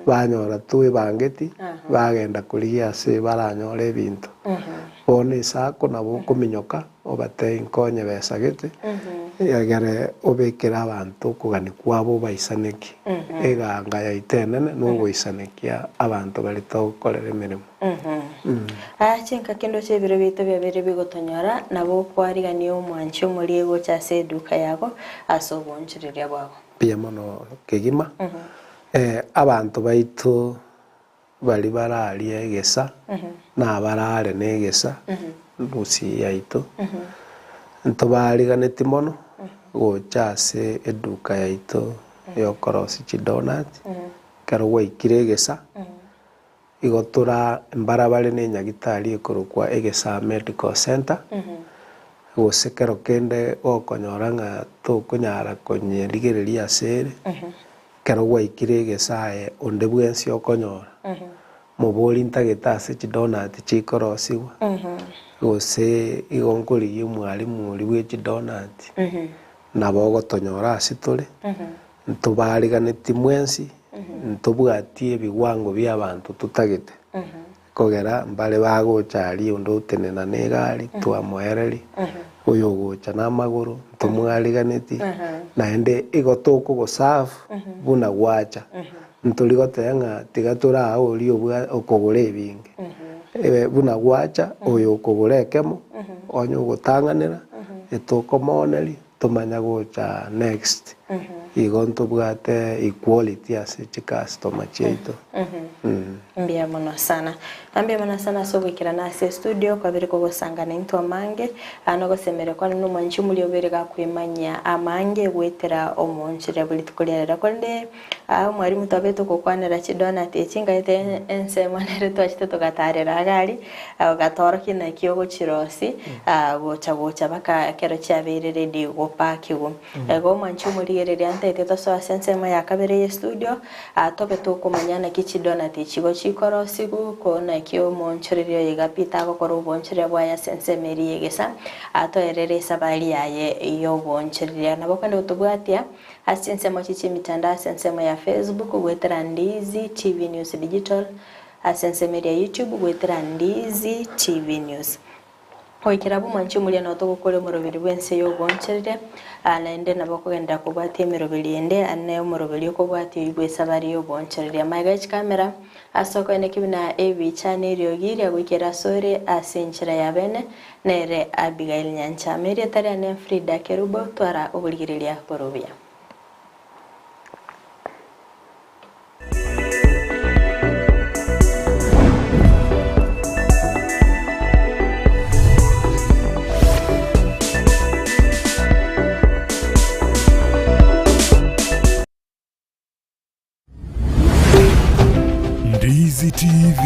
banyora toebangeti, bagenda korigia ase baranyore ebinto. Bono esako nabo okominyoka, obatebie nkonye besa gete, egere obekere abanto okogania kwabo obaisanekie. Eganga yaito enene nogoisanekia abanto baria togokorera emeremo. Aya chinkaki ndoche ebiro biaito biabeire bigotonyora, nabo okwarigania omwanchi omorie gocha ase eduka yago ase oboonchoreria bwago. Mbuya mono kegima. Abanto baito Baria bararie egesa, na abarare negesa, gusii yaito, ntobariganeti mono gocha ase eduka yaito yokorosia chidonut, ekero gwaikire egesa, igo tora mbarabare ne enyagitari ekorokwa Egesa Medical Centre, gose kero kende gokonyora ng'a tokonyara konyerigereria ase ere, Ekero gwaikire egesae onde bwensi okonyora, mobori ntagete ase chidonati chikorosigwa, gose igo nkorigia omwalimu oria bwe chidonati, nabo ogotonyora ase tore, ntobariganeti mwensi, ntobwati ebigwango bia abanto totagete, Kogera mbare bagocha aria onde otenena negari twamoereria, oyo ogocha namagoro ntomwariganeti, naende igo tokogoserve buna gwacha. Ntori goteba ng'a tiga toraa oria obwa okogora ebinge. Buna gwacha oyo okogora ekemo, onye ogotang'anera, etokomooneria tomanya gocha next. Igo ntobwate equality ase chicustomer chiaito. Mbuya mono sana. Na mbuya mono sana ase ogoikerana ase estudio kwabere kogosangana intwe amange, aa nogosemeria kwane na omwanchi omoria obere gakwemanyia amange goetera omoonchoreria bwe rituko ria rero. Korende aa omwalimu twabete togokwanera chidonut echi ngaete ensemo nere twachete togatarera iga aria, ogatoorokia naki ogochirosia gocha gocha mpaka ekero chiabeire ready gopakigwa. Igo omwanchi omorigereria ntaete tosoe ase ensemo ya kabere ye studio, tobe tokomanya naki chidonati echigo chikorosigwa, ko naki omoonchoreria oyo iga Peter agokora oboonchoreria bwaye ase ensemo eria y'egesa, atoerere esabari yaye y'oboonchoreria. Nabo okende gotobwatia ase chinsemo echi chi'emitandao ase ensemo ya Facebook goetera Ndizi TV News Digital, ase ensemo eria ya YouTube goetera Ndizi TV News. Goikera abwo mwanche omoria nao togokora omoroberi bw'ense y'ogoonchereria, naende nabo okogenderera kobwatia emeroberi ende, ane omoroberi okobwatia oyio bw'esabari y'ogoonchereria. Magega ye chikamera, ase okoeneki buna ebicha na eriogi riagoikera asore ase enchera ya bene, nere Abigail Nyanchama. Erieta riane Frida Kerubo, twara oborigereria bore obuya. Ndizi TV,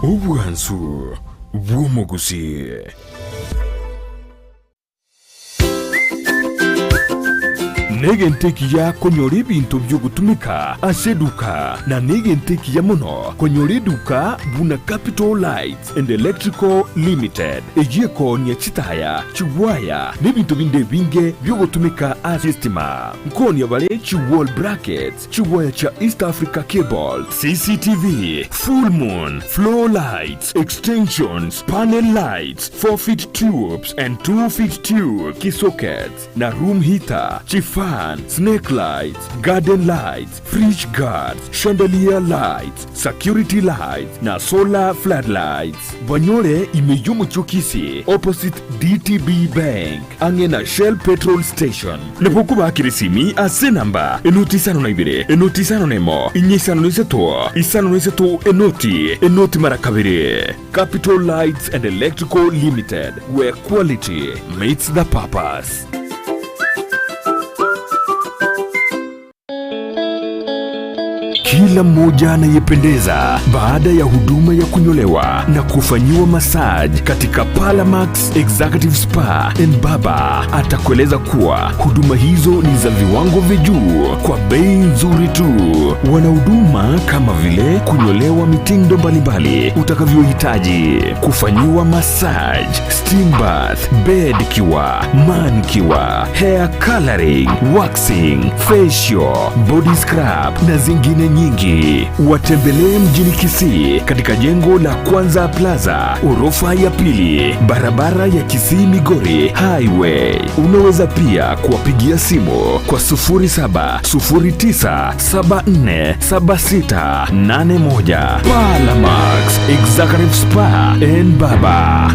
obwansu bw'omogusii. Negento ekiya konyora ebinto bi'ogotumeka ase eduka, na negento ekiya mono konyora eduka buna Capital Lights and Electrical Limited, eyio ekoonia chitaya, chigwaya, na ebinto binde ebinge bi'ogotumeka ase estima. Nkoonia bare chi wall brackets, Chigwaya chia East Africa Cable, CCTV, Full Moon, Floor Lights, Extensions, Panel Lights, 4 feet tubes and 2 feet tube, Ki sockets na room heater, chifan. Fan, snake lights, garden lights, fridge guards, chandelier lights, security lights na solar floodlights. Banyore ime y'omochie o Kisii opposite DTB Bank ang'e na Shell petrol station. Nabo okobakera esimi ase enamba enoti 52 enoti 51 inye 53 53 enoti enoti mara kabere. Capital Lights and Electrical Limited, where quality meets the purpose. Kila mmoja anayependeza baada ya huduma ya kunyolewa na kufanyiwa massage katika Palamax Executive Spa and Baba atakueleza kuwa huduma hizo ni za viwango vya juu kwa bei nzuri tu. Wana huduma kama vile kunyolewa mitindo mbalimbali utakavyohitaji, kufanyiwa massage, steam bath, bed cure, manicure, hair coloring, waxing, facial, body scrub na zingine nyingi. Watembelee mjini Kisii katika jengo la Kwanza Plaza, orofa ya pili, barabara ya Kisii Migori Highway. Unaweza pia kuwapigia simu kwa 0709747681. Palamax Executive Spa and Baba.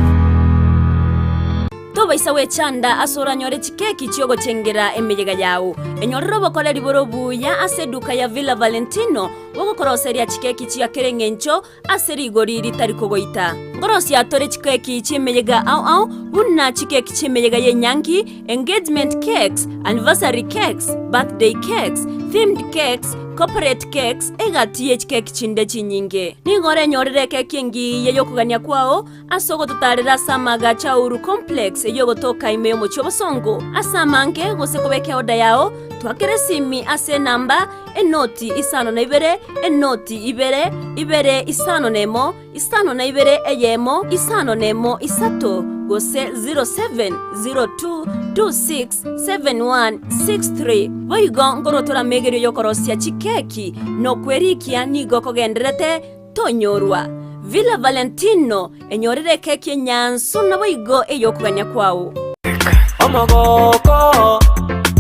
Tobaisa gwechanda ase oranyore chikeki chi'ogochengera emeyega yao. Enyorere obokoreri bore obuya ase eduka ya Villa Valentino bogokoroseria chikeki chia kera eng'encho ase rigori ritari kogoita. Nkorosia tore chikeki chi'emeyega ao ao buna chikeki chi'emeyega y'enyangi, engagement cakes, anniversary cakes, birthday cakes, themed cakes, corporate cakes, egati ye chikeki chinde chinyinge. Nigo orenyorere ekeki engiya y'okogania kwao Ase ogototaarera ase amaagacho a Uhuru Complex eyio ogotoka ime y'omochie obosongo ase amange gose kobeka eoda yao, twakere esimi ase enamba, enoti 52, enoti ibere, ibere 51, 52 eyemo, 51 isato, gose 0702267163. Boigo nkorwa tore amegerio y'okorosia chikeki na okwerikia nigo kogendererete Tonyorwa. Villa Valentino, enyorere ekeki enyansu naboigo ey'okogania kwao. Omogoko,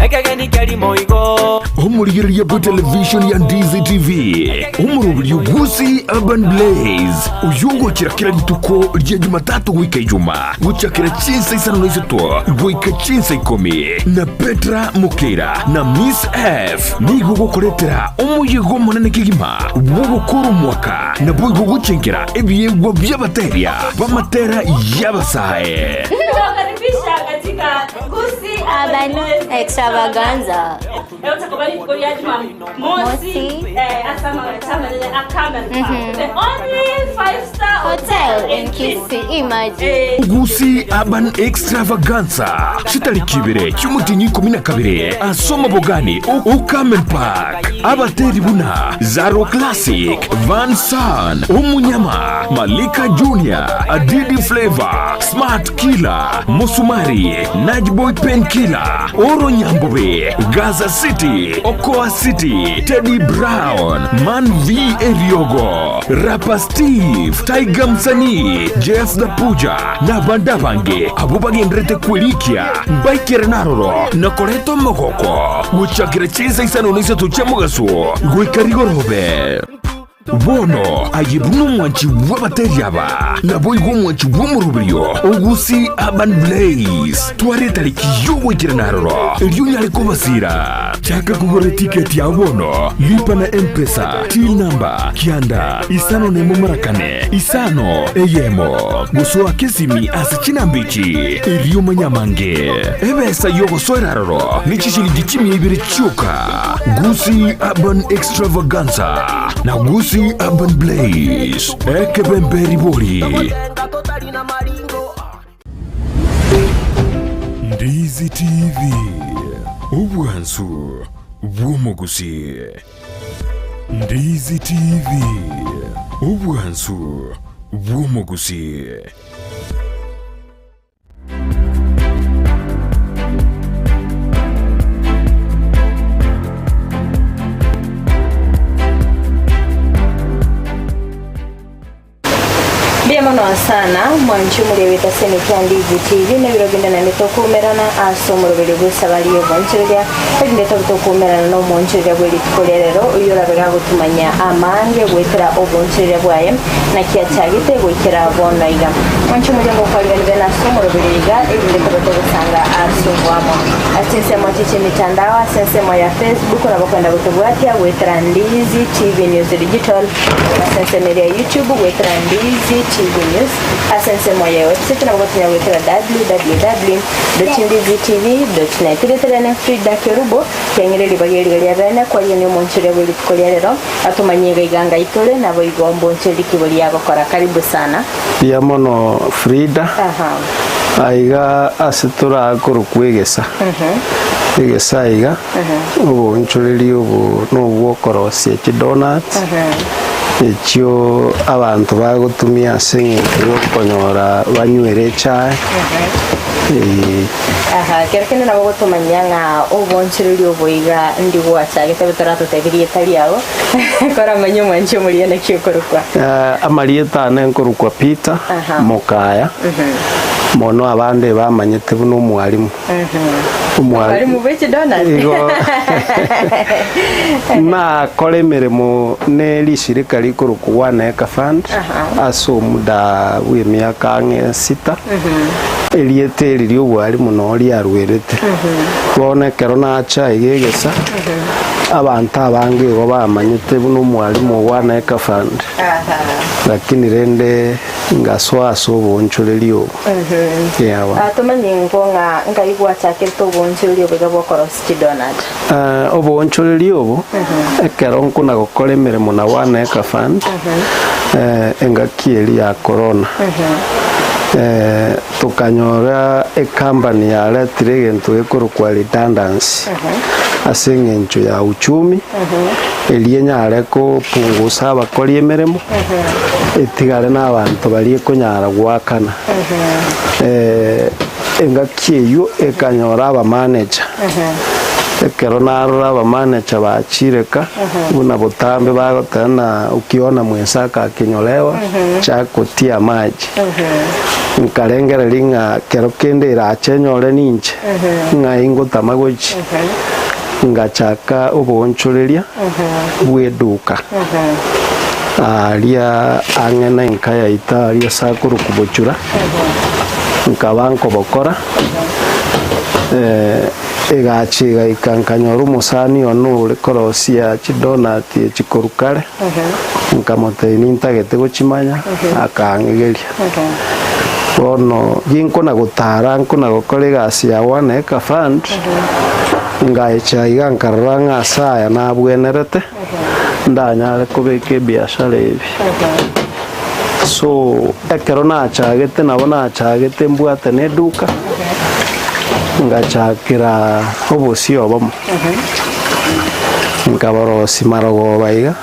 ekegeni kerimo igo. Omorigereria bwe television ya Ndizi TV, omoroberio bw'Gusii Urban Blaze, oyio ogochera kera rituko ria Jumatatu goika Ijuma, gochakera chinsa isano na isato goika chinsa ikomi, na Petra Mokeira na Miss F nigo ogokoretera omoyega omonene kegima bw'ogokora omwaka, naboigo gochenkera ebiegwa bi'abateria b'amatera y'abasae. Tunawakaribisha katika Gusii Urban Extravaganza. Leo tutakuwa rituko ria Jumamosi ase amagacho amanene a Camel Park. The only five star Hotel in Kisii, imagine. Gusii Urban Extravaganza chitariki ibere chi'omotienyi 12 ase omobogani o Carmen Park. Abateri buna Zaro Classic, Van San, Omunyama, Malika Junior, Adidi Flavour, Smart Killer, Mosumari, Najboy Pen Killer, Oro Nyambobe, Gaza City, Okoa City, Teddy Brown, Man V Eriogo, Rapper Steve, Tiger Msanii, Jeff the Puja, na abande abange abwo bagenderete kwerikia mbaikerane aroro na koreta omogoko gochakera chinsa isano na isato chia mogaso goika rigorobe. Bono aye buna omwanchi bw'abateri aba, naboigo omwanchi bw'omoroberio o Gusii Urban Blaze, twara etariki y'ogoikerana aroro, erio onyare kobasira. Chaka kogora etiketi yao bono, lipa na M-Pesa, till number, kianda, 51 mara kane, isano, eyemo. Gosoa kesimi ase chinamba echi, erio omanye amange. Ebesa y'ogosoera aroro ne chishilingi chimia ibere chioka. Gusii Urban Extravaganza na Gusii Urban Blaze, ekebembe ribori. Ndizi TV, obwansu bw'omogusii. Ndizi TV, obwansu bw'omogusii. Mbuya mono mono sana mwanchi omorebe ase kia Ndizi TV nebiro binde naende tokumerana ase omoroberi bw'esabari y'obonchereria erinde tobe tokumerana na omonchereria bwe rituko ria rero oyio orabe gagotumanya amange goetera obonchereria bwaye naki achagete goikera bono iga. Mwanchi omoriango okwarigani bene ase omoroberi iga erinde tobe togosanga ase oboamo ase ensemo chie chi'emitandao ase ensemo ya Facebook nabo okwenda gotobwatia goetera Ndizi TV News Digital Ase ensemo eria ya YouTube goetera Ndizi TV News, ase ensemo ya website nabo gotonya goetera www.ndizitv.net. Rieta riane Frida Kerubo, kiang'ire ribaga eriga ria bene kwariania omonchoria bwe rituko ria rero, atomanyie iga iga ngai tore, naboigo mbonchore rikibo ria gokora. Karibu sana. Mbuya mono Frida. Aha. Aiga ase torakorokwa egesa. Egesa aiga. Oboonchoreria obo nobw'okorosia chidonuts, echio abanto bagotumia ase eng'encho y'okonyora banywere echae. Eh. Aha, kero kende nabo gotomanyia ng'a oboonchoreria obo iga ndi gwachagete botaratotebi rieta riao, koramanye omwanchi omoria naki okorokwa. Eh, amarieta ane nkorokwa Peter Aha. Mokaya, mono abande bamanyete buna omwalimu. Mwalimu bwe chidonut. Igo nakora emeremo ne rishirika rikorokwa One Acre Fund ase omuda bwa emiaka ang'e sita erieta eri ria obwarimu noo riarwerete bono ekero nacha iga egesa abanto abange igo bamanyete buna omwarimu o One Acre Fund lakini rende Ngasoa ase oboonchoreria obo. Eaba. Ah, Tomanye ingo ng'a ngai gwachakerete oboonchoreria obo iga bw'okorosia chidonut. Ah, oboonchoreria obo ekero nkona gokora emeremo na One Acre Fund eh, engaki eria ya corona eh, tokanyora ecompany yaretire egento gekorokwa redundancy ase eng'encho ya uchumi eria enyare kopungusa abakori emeremo etigare na abanto baria ekonyara goakana. Engaki eyio ekanyora abamaneja, ekero narora abamaneja bachireka buna botambe bagoteba na ukiona mwenzako akinyolewa cha kutia maji. Nkarengereria ng'a kero kende erache enyore ninche ng'ai ngotama gochia. Ngachaka oboonchoreria bw'eduka aaria ang'e nenka yaito aaria ase akorokwa Bochura, nkaba nkobokora, egacha egaika nkanyora omosani one ore korosia chidonati echi korwa kare, nkamotebia nintagete gochimanya, akang'egeria. Bono ginkona gotara nkona gokora egasi ya One Acre Fund, ngaecha iga nkarora ng'a ase aya nabwenerete, ndanyare kobeka ebiashara ebi. So, ekero nachagete nabo nachagete mbwate na eduka, ngachakera obosie obomo, nkaborosia marogoba iga.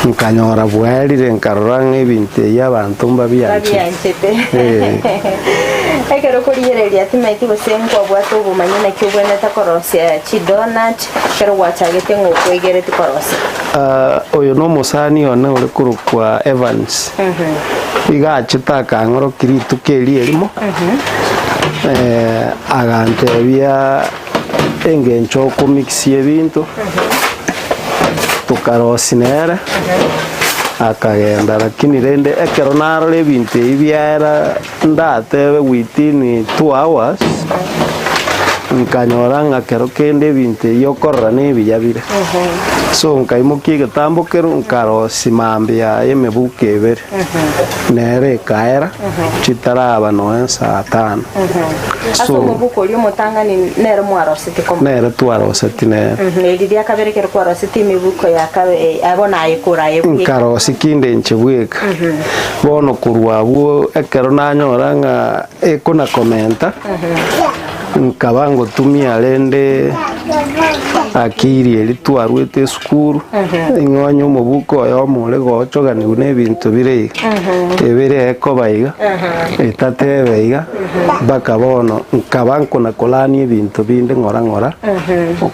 Nkanyora bwaerire, nkarora ng'a ebinto ebi abanto mbabianchete. Babianchete. Eh. Ekero okorigereria timaeti gose nkwabwate obomanyi naki obwenerete korosia chidonut ekero gwachagete ng'a okwegereti korosia. Ah, oyo nomosani one ore korokwa Evans. Iga achete akang'orokia rituko eri erimo, eh, agantebia engencho okomixia ebinto, tokarosia nere, akagenda lakini rende ekero narora ebinto ebi biaera ndatebe within 2 hours, nkanyora ng'a kero kende ebinto ebi okorora na ebiya bire. So nkaimokia egetambo kero nkarosia mambia yaye emebuko ebere, nere ekaera, chitaraba nonya saa tano. Ase So omobuko oria omotang'ani nere mwaroseti komo. nere twaroseti nere. Eri ria kabere ekero kwaroseti emibuko ya kabe bono aye koraye bweka. Nkarosia kinde inche bweka. Bono korwa abwo ekero nanyora ng'a ekona komenta, nkaba ngotumia rende. Akiri eri twarwete esukuru, ing'o onye omobuko oyomo ore goochoganiwa na ebinto bire iga, ebere ekoba iga, etatebe iga, mpaka bono nkaba nkona korania ebinto binde ng'ora ng'ora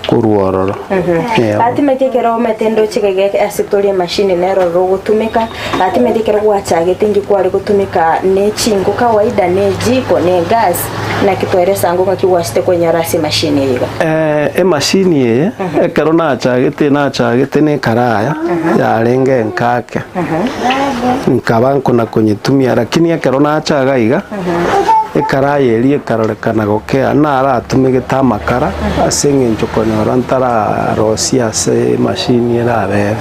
korwa ororo. Eeh. Atimeti ekero omete ndoche gege ase tore emashini nero ororo ogotumeka, atimeti ekero gwachagete inki kware gotumeka ne chinko kawaida ne ejiko ne egas. Naki twere esango ng'aki gwachete kwenyora ase emashini eye iga? Emashini eye ekero nachagete nachagete na ekaraya yarenge enkake nkaba nkona konyetumia lakini ekero nachaga iga ekaraya eria ekarorekana gokea naratumegete amakara ase eng'encho konyora ntararosia ase emashini erabere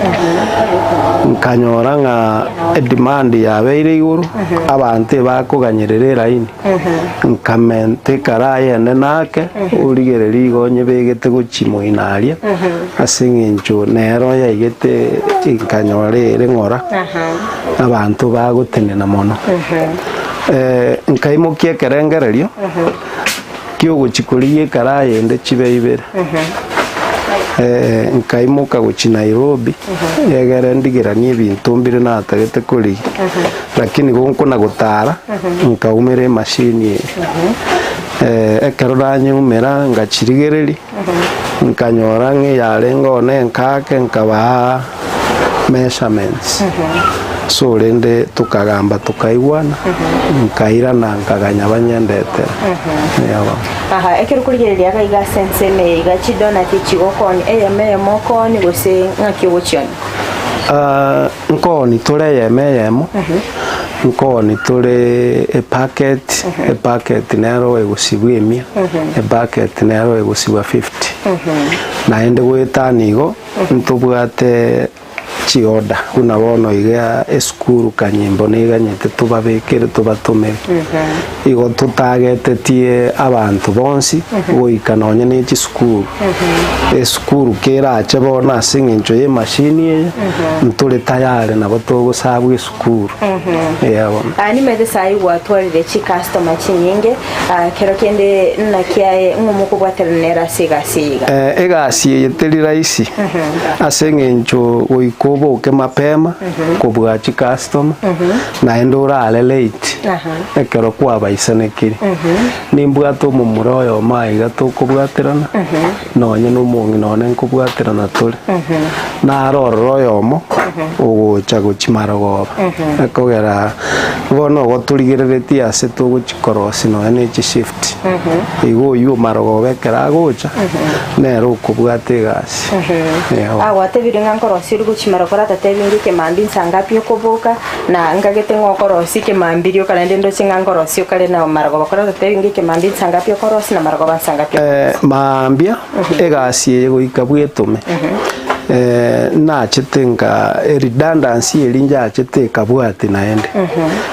nkanyora ng'a edemand yabeire igoro abanto ebakoganyerera eraini. Nkamenta ekaraya enene ake, origererie igo onyebegete gochia moino aria, ase eng'encho nero yaigete nkanyora ere ng'ora, abanto bagotenena mono. Nkaimokia ekerengererio kiogochia korigia ekaraya ende chibe ibere, nkaimoka gochia Nairobi, egere ndigeranie ebinto mbire natagete korigia. Lakini gonkona gotara, nkaumera emashini eye. Ekero nanyeumera ngachirigereria, nkanyora ng'a eyarenge one enkake nkabaa measurements. So rende tokagamba tokaigwana, nkairana nkaganya banyendetere. Yebo. Aha, ekero okorigereria iga iga ase ensemo eye iga chidonati chigokonya eyemo eyemo okooni gose ng'aki ogochionia? Nkooni tore eyemo eyemo, nkooni tore epacket, epacket nero egosibwa emia, epacket nero egosibwa fifty. Naende goetania igo, ntobwate chiorder buna bono iga esukuru kanyimbo neganyete tobabekere tobatomere. Igo totagetetie abanto bonsi goika nonye ne chisukuru. Esukuru kerache bono ase eng'encho y'emashini eye, ntore tayari nabo togosabwa esukuru. Eeh bono. Aa nimanyete sayi gwatwarire chicustomer chinyinge, aa kero kende naki aye ng'o mokobwaterana nere ase egasi eye iga? Egasi eye teri rahisi ase eng'encho goika oboke mapema kobua chicustomer naende orare late. Ekero kwabaisanekire, nimbwate omomura oyomo aiga tokobwaterana, nonye nomong'ina one nkobwaterana tore. Naro ororo oyomo ogocha gochia marogoba, ekogera bono igo torigereretie ase togochia korosia nonya ne chishift. Igo oywo marogoba ekero agocha, nere okobwata egasi. Eeh. Agwatebirie ng'a nkorosia ore gochia marogoba oratatebi ng'a ekemambia insa ngapi okoboka, Na nkagete ng'a okorosia ekemambia rioka, naende ndoche ng'a nkorosia okare na marogoba. Kore ototebi ng'a ekemambia nsa ngapi okorosia, na marogoba nsa ngapi okorosia. Mambia egasi eye goika bwetome nachete nka eredundancy eria njachete ekabwati naende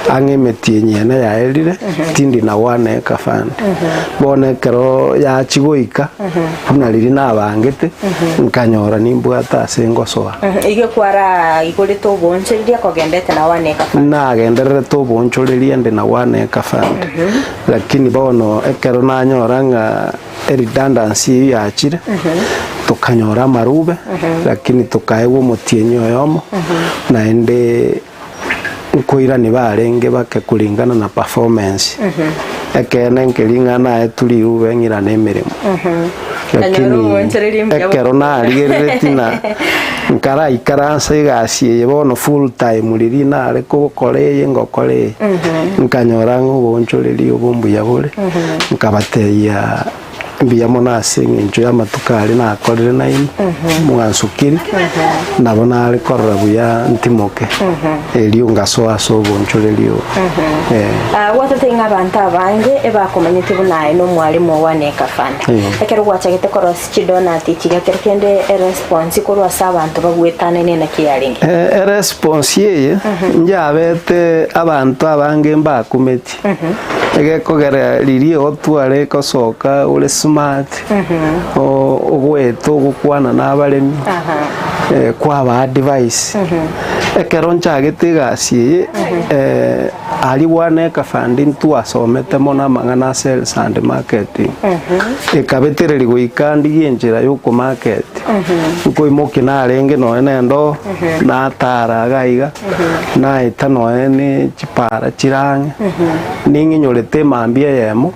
ang'e emetienyi ene yaerire tindi na one acre fund bono ekero yachia goika buna riria nabangete nkanyora nimbwate ase ngosoa. Igo kwaraigorete oboonchoreria kogendete na one acre fund. Nagendererete oboonchoreria inde na one acre fund, lakini bono ekero nanyora ng'a eredundancy eyio yachire, tokanyora amarube, lakini tokaegwa omotienyi oyomo, naende nkoirani barenge bake kulingana na performance. Ekeene nkeri ng'a naetwe rirube ng'irane emeremo. Lakini ekero narigereretie na nkaraikaransa egasi eye bono full time riria nare kogokora eye ngokora eye, nkanyora ng'a oboonchoreria obo mbuya bore, nkabatebia mbuya mono ase eng'encho y'amatuko aria nakorire nainwe, mwansukire, nabo nare korora buya ntimoke, erio ngasoa ase oboonchoreria obo. Eh. Gwatotebia ng'a abanto abange ebakomanyete buna aye nomwalimu o One Acre Fund. Ekero gwachagete korosia chidonati echi gekero kende eresponse korwa ase abanto bagwetanene naki yarenge? Eresponse eye njabete abanto abange mbakumeti, egekogera riria otware gosoka ore smart, ogoeta ogokwana na abaremi, kwabaa advice. Ekero nchagete egasi eye. Aria bwana ekafandi ntwasomete mono amang'ana a sales and marketing, ekabetereria goika ndigie enchera ya okomarket. Nkoimokia narenge nonya na endoo, natara iga iga, naeta nonya ne chipara chire ang'e, ning'inyorete emambia eyemo,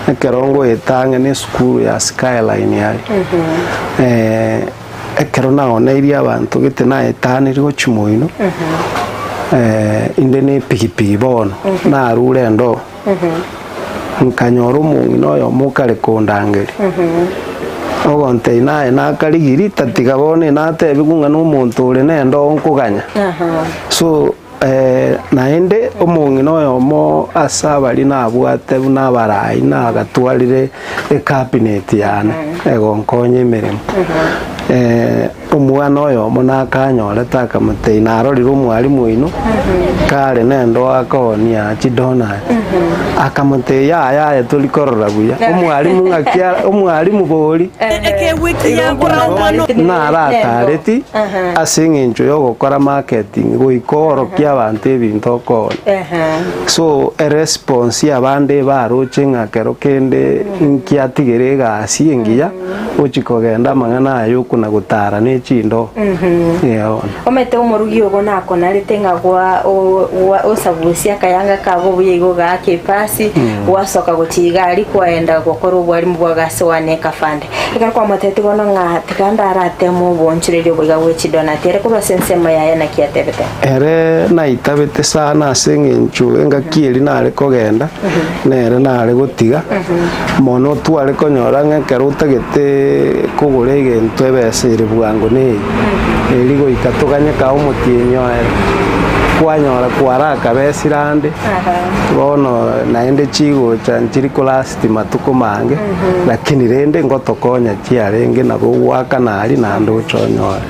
ekero ngoeta ang'e na esukuru ya Skyline aria, ekero naoneirie abanto gete naetanirie gochia moino, inde na epigipigi bono, narure endoo, nkanyora omong'ina oyomo okare kondangeria, ogontebia naye nakarigiri tatiga bono natebiwu ng'a na omonto ore na endoo nkoganya. So Naende omong'ina oyomo ase abaria nabwate buna abarai nagatwarire ecabinet yane egonkonya emeremo. Omwana oyomo nakanyorete akamotebia narorire omwalimu oino kare nende akoonia chidonut. Akamotebia yaya yaya tori korora buya, omwalimu ng'aki ara omwalimu bori. Naratareti ase eng'encho y'ogokora marketing goika oorokie abanto ebinto okoonia. So eresponse y'abande baroche ng'a kero kende nkiatigere egasi engiya gochi kogenda amang'ana aya okona gotara ne chindoo. Eeh bono. Omete omorugi ogo nakonarete ng'a gwa o gwa osabusia akayanga kago buya igo ogaaka epasi, gwasoka gochia iga aria kwaenda gokora obwarimu bwago ase one ekafande. Ekero kwamotebetie bono ng'a tiga ndarateme obonchoreria obo iga bwe chidonati, ere korwa ase ensemo yaye naki atebete? Ere naitabete sana ase eng'encho engaki eria nare kogenda, nere nare gotiga, mono tware konyora ng'a ekero otagete kogora egento ebesa ere bwango neye, eri goika toganye kaa omotienyi oere, kwanyora kwarakabesire ande, bono naende chigocha nchiri kolasti matuko mange, lakini rende ngotokonya chiarenge nabo ogoakana aria naende oche onyore.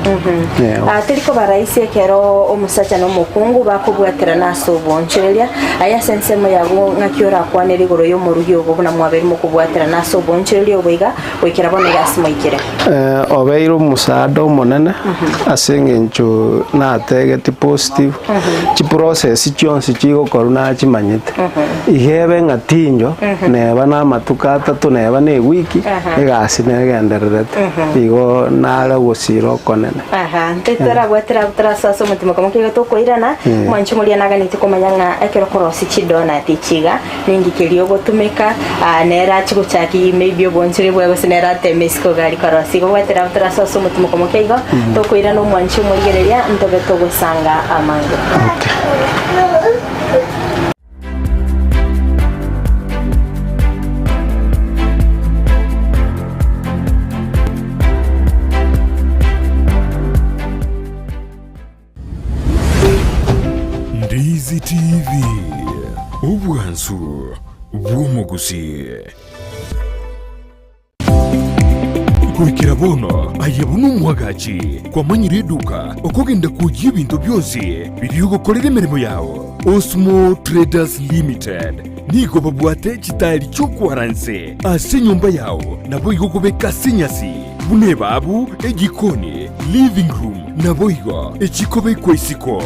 Eeh. Ah, teri koba rahisi ekero omosacha na omokungu bakobwaterana ase obonchoreria. Aye ase ensemo yago ng'aki orakwanere igoro y'omorugi obo buna mwabeire mokobwaterana ase obonchoreria obo iga goikera bono iga ase moikire? Obeire omosaada omonene ase eng'encho nategeti positive, chiprocess chionsi chigokorwa nachimanyete. Iga ebe ng'a tinjo, neba na amatuko atato neba na ewiki, egasi negendererete. Igo nare ogosira okonene. Aha, ntari torabwatera abwo torasoa ase omotima komo keigo tokoirana, omwanchi omoria naganetie komanya ng'a ekero okorosia chidonut echi iga, ninki keria ogotumeka, ah, nere achie gochakia maybe obonchore bwaye gose nere ateme isiko iga aria korosia. Igo bwatera abwo torasoa ase omotima komo keigo, tokoirana omwanchi omorigereria, ntobe togosanga amange. Okay. Ndizi TV, obwansu bw'omogusii. Goikera bono aye buna omwagachi kwamanyire eduka okogenda kwoyia ebinto bionsi biria ogokorera emeremo yao. Osmo Traders Limited nigo babwate chitaeri chi'okwara nse ase enyomba yao naboigo kobeka ase enyasi buna ebabu, ejikoni, living room naboigo echikobekwa isiko.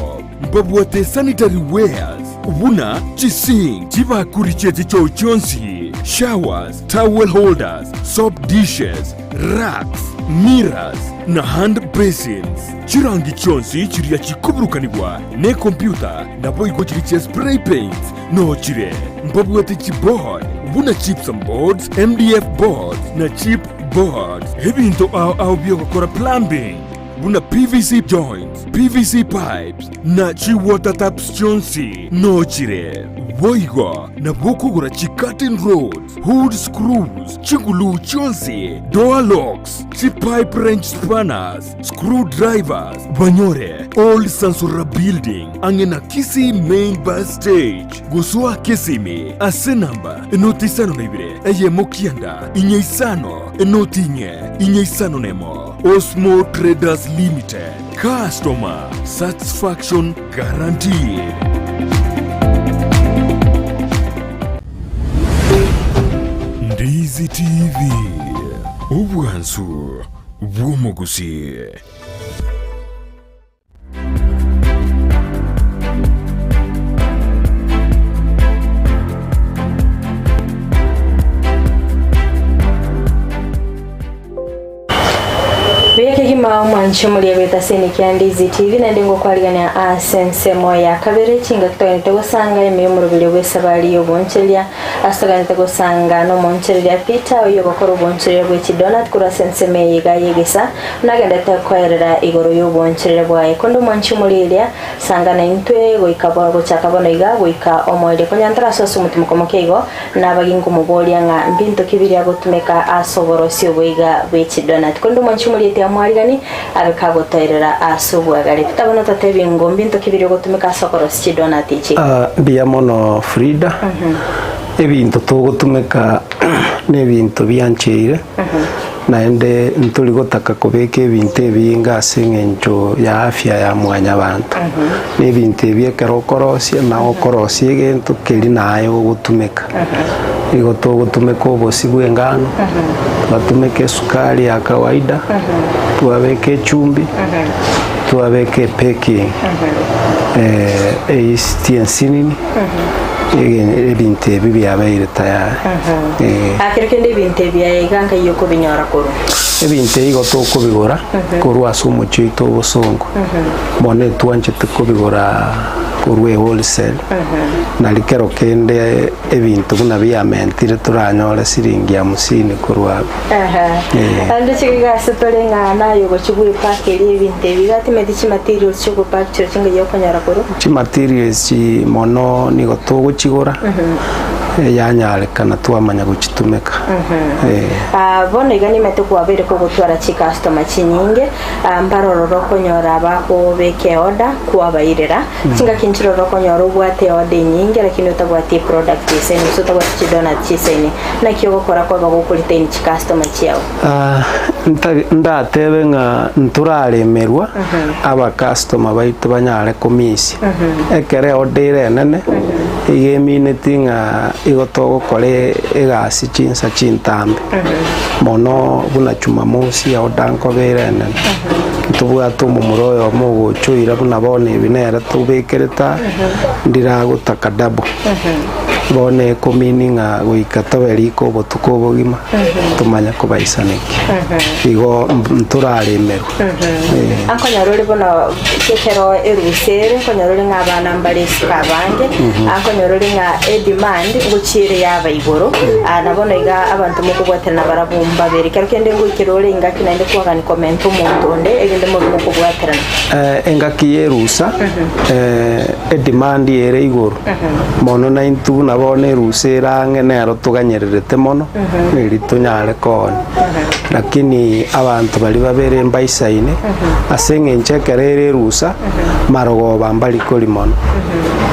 Mbabwate sanitary wares buna chisink, chibakuri chie chichoo chionsi, showers, towel holders, soap dishes, racks, mirrors, na hand basins. Chirangi chionsi chiria chikoburukanigwa nekompyuta naboigo chiria chia spray paints noo chire. Mbabwate chiboard buna gypsum boards, MDF boards na chip boards. Ebinto ao ao biogokora plumbing. buna PVC joints, PVC pipes, na chi water taps chionsi nochire. Boigo nabo okogora chi curtain rods, hood screws, chiguluu chionsi, door locks, chi pipe wrench spanners, screw drivers, banyore Old Sansora Building ang'e na Kisii Main Bus Stage. Gosoa Kisimi ase namba enoti isano na ibere eyemo kianda inye isano enoti inye inye isano nemo. Osmo Traders Limited, Customer Satisfaction Guaranteed. Ndizi TV, obwansu bw'omogusii. Mbuya kegima omwanchi omoria bw'etasini kia Ndizi TV naende ngokwarigania ase ensemo ya kabere chingaki togenete gosanga ime y'omoroberio bw'esabari y'obonchereria ase togenete gosanga n'omonchereria Peter oyio ogokora obonchereria bwe chidonut korwa ase ensemo eye iga y'egesa nagendete koerera igoro y'obonchereria bwaye konde omwanchi omoria eria sanga naintwe goika gochaka bono iga goika omoerio konya ntarasoa ase omotimoko moke igo Nabage nkomoboria ng'a mbinto ki biria agotumeka ase oborosi obo iga bwe chidonati. Korende omwanchi omoriete amwarigani, abe kagotoerera ase obwagare. Peter bono totebi ngo mbinto ki biria ogotumeka ase okorosia chidonati echi? Mbuya mono Frida, ebinto togotumeka nebinto biancheire, naende ntori gotaka kobeka ebinto ebinge ase eng'encho ya afya ya mwanyabanto. Na ebinto ebi ekero okorosia, nabo okorosia egento keria naye ogotumeka. Nigo togotumeka obosie bwa engano, twatumeka esukari ya kawaida, twabeka echumbi, twabeka ebaking, eyeast ensinini. Ebinto ebi biabeire tayari. Aa kero kende ebinto ebi aye iga nkai okobinyora korwa? Ebinto ebi igo tokobigora korwa ase omochie oito obosongo. Bono etwanchete kobigora korwa ewholesale, nari kero kende ebinto buna biamentire toranyore siringi hamsini korwa abwo. Naende chiga ase tore ng'a naye ogochia gwepakeria ebinto ebi, iga timanyeti chimaterials chi'ogopack chire chingiya okonyora korwa. Chimaterials echi mono nigo togochigora, yanyarekana twamanya gochitumeka. Bono iga nimanyete kwabeire kogotwara chicustomer chinyinge, mbarororo okonyora bakobeka eorder kwabairera. Chingaki nchiroro okonyora obwate eorder enyinge lakini otabwati eproduct esaini gose otabwati chidonut chisaini. Naki ogokora kwaba gokoretain chicustomer chiao? Ndatebe ng'a ntoraremerwa abacustomer baito banyare komisia. Ekero eorder ere enene, iga emineti ng'a igo togokora egasi chinsa chintambe. Mono buna jumamosi eorder nkoba ere enene. Ntobwate omomura oyomo ogocha oira buna bono ebi nere tobekerete aa, ndiragotaka double. Bono ekomini ng'a goika tobe riko obotuko obogima, tomanye kobaisanekia. Igo ntoraremerwe. Eh. Ankonyora ore bono ekero erusa ere, nkonyora ore ng'a abana mbare isiko abange, ankonyora ore ng'a edemand ngochia ere yaba igoro, Ah, na bono iga abanto mokobwaterana barabwo mbabere. Kero kende ngoikera ore engaki naende kwagani komenta omonto onde, erinde mobe mokobwaterana. Eh, engaki y'erusa, eh, edemand ere igoro mono naintwe buna bono erusa ere ang'e nero toganyererete mono eri tonyare koonia. Lakini abanto baria babere mbaisaine ase eng'encho ekero ere erusa marogoba mbari kori mono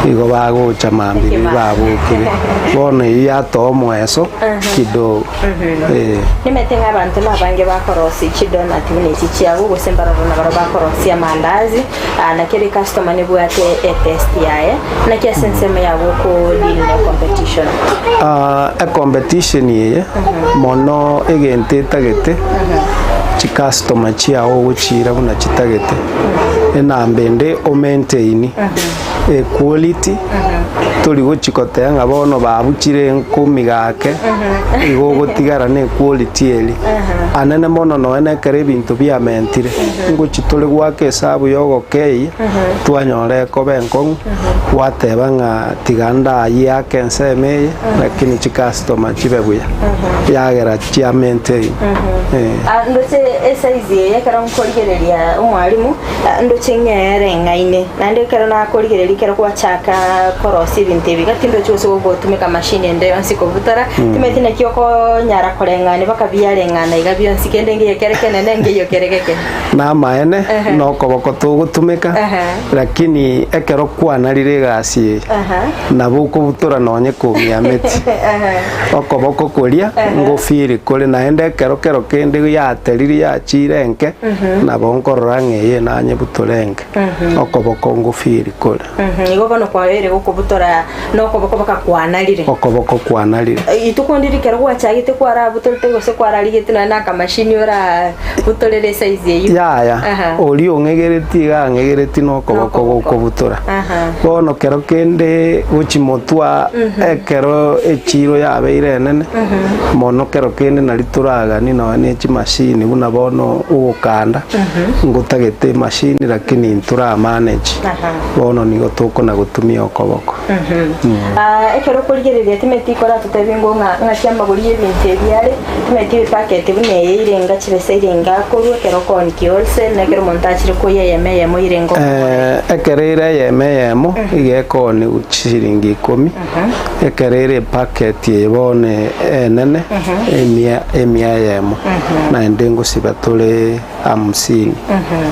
igo bagocha mambia riria babokire bono eyio yatoa omoeso kidogo eh. Nimanyete ng'a abanto nabange bakorosia chidonut buna echi chiabo gose mbarabwo nabarabwo bakorosia amandazi. Na kera ecustomer nebwate etest yaye, naki ase ensemo yago oko deal ne competition? Ecompetition eye mono egento etagete, chicustomer chiago ogochiira buna chitagete, enamba ende o maintain equality, tori gochi koteba ng'a bono babuchire nkomigake, igo ogotigara na equality eria. Anene mono nonya na ekero ebinto biamentire. Ngochia tore goaka esabu y'ogokeyia, twanyora ekoba enkong'u, gwateba ng'a tiga ndayiake ensemo eye, lakini chicustomer chibe buya, yagera chia maintain. Eh. Ah, ndoche esize eye ekero nkorigereria omwalimu, ah, ndoche ng'ere eng'aine. Naende ekero nakorigereria ekero gwachaka korosia ebinto ebi, gati ndoche gose gogotumeka machine ende yonsi kobutora, timanyeti naki okonyara koreng'ania mpaka biareng'ana iga bionsi, kende nkeiyo kere kenene nkeiyo kere geke. Namaene, nokoboko togotumeka, lakini ekero kwanarire egasi eye, nabo okobutora nonye komiameti. Okoboko koria ngofiri kore, naende ekero kero kende yaterire yachiire enke, nabo nkorora ng'a eye nanyebutore enke. Okoboko ngofiri kore. Igo bono kwabeire gokobutora. na okoboko baka kwanarire. Okoboko kwanarire. Rituko ndiri ekero gwachagete kwarabutorete gose kwararigete nonya na akamashini orabutorere esize eyio. Yaya, Aha. oria ong'egeretie iga ang'egeretie na okoboko gokobutora. Aha. Bono kero kende gochia motwa ekero echiro yabeire enene, mono kero kende nari toraganie nonya ne chimashini buna bono ogokanda, ngotagete emashini lakini ntora manage. Bono nigo tokona gotumia okoboko. Ah, ekero okorigereria timeti koratotebie ngo ng'a ng'aki amagori y'ebinto ebi are, timeti epaketi buna eye irenga chibesa irenga akorwa ekero okooni wholesale na ekero omonto achire koyia eyemo eyemo irenga Eh, ekero ere eyemo eyemo iga ekooniwa chisiringi ikomi, ekero ere epaketi eye bono enene emia emia eyemo, naende ngosiba tore hamsini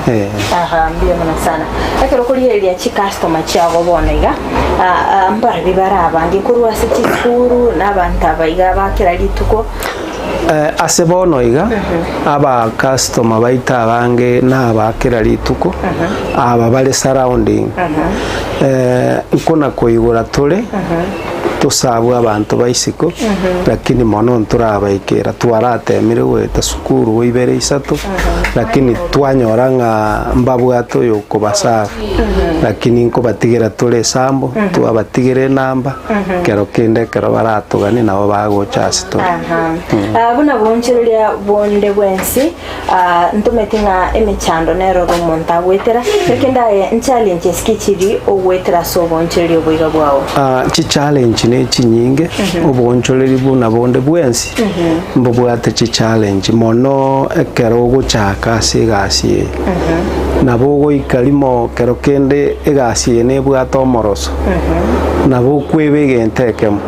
eh. Aha, mbuya mono sana. Ekero okorigereria chicustomer chiago bono iga, ah, ah, mbarabwo bare abange korwa ase chisukuru na abanto aba iga ba kera rituko. Eh, ase bono iga aba customer baito abange naba kera rituko aba bare surrounding eh, nkona koigora tore tosabwe abanto ba isiko lakini mono ntorabaikera twaratemire goeta sukuru ibere isato lakini twanyora ng'a mbabwate oyo okobasabu lakini nkobatigera tore esambo twabatigera enamba kero kende ekero baratoganie nabo bagocha ase tore. Aha. Ah, buna boonchoreria bonde bwensi ah, ntometi ng'a emechando nero ore omonto agwetera, ekende aye nchallenges ki chiri ogwetera ase oboonchoreria oboiga bwao? Ah, chichallenge ne chinyinge oboonchoreri buna bonde bwensi mbobwate chichallenge mono ekero ogochaka ase egasi eye nabo ogoika rimo kero kende egasi eye nebwate omoroso nabo okweba egento ekemo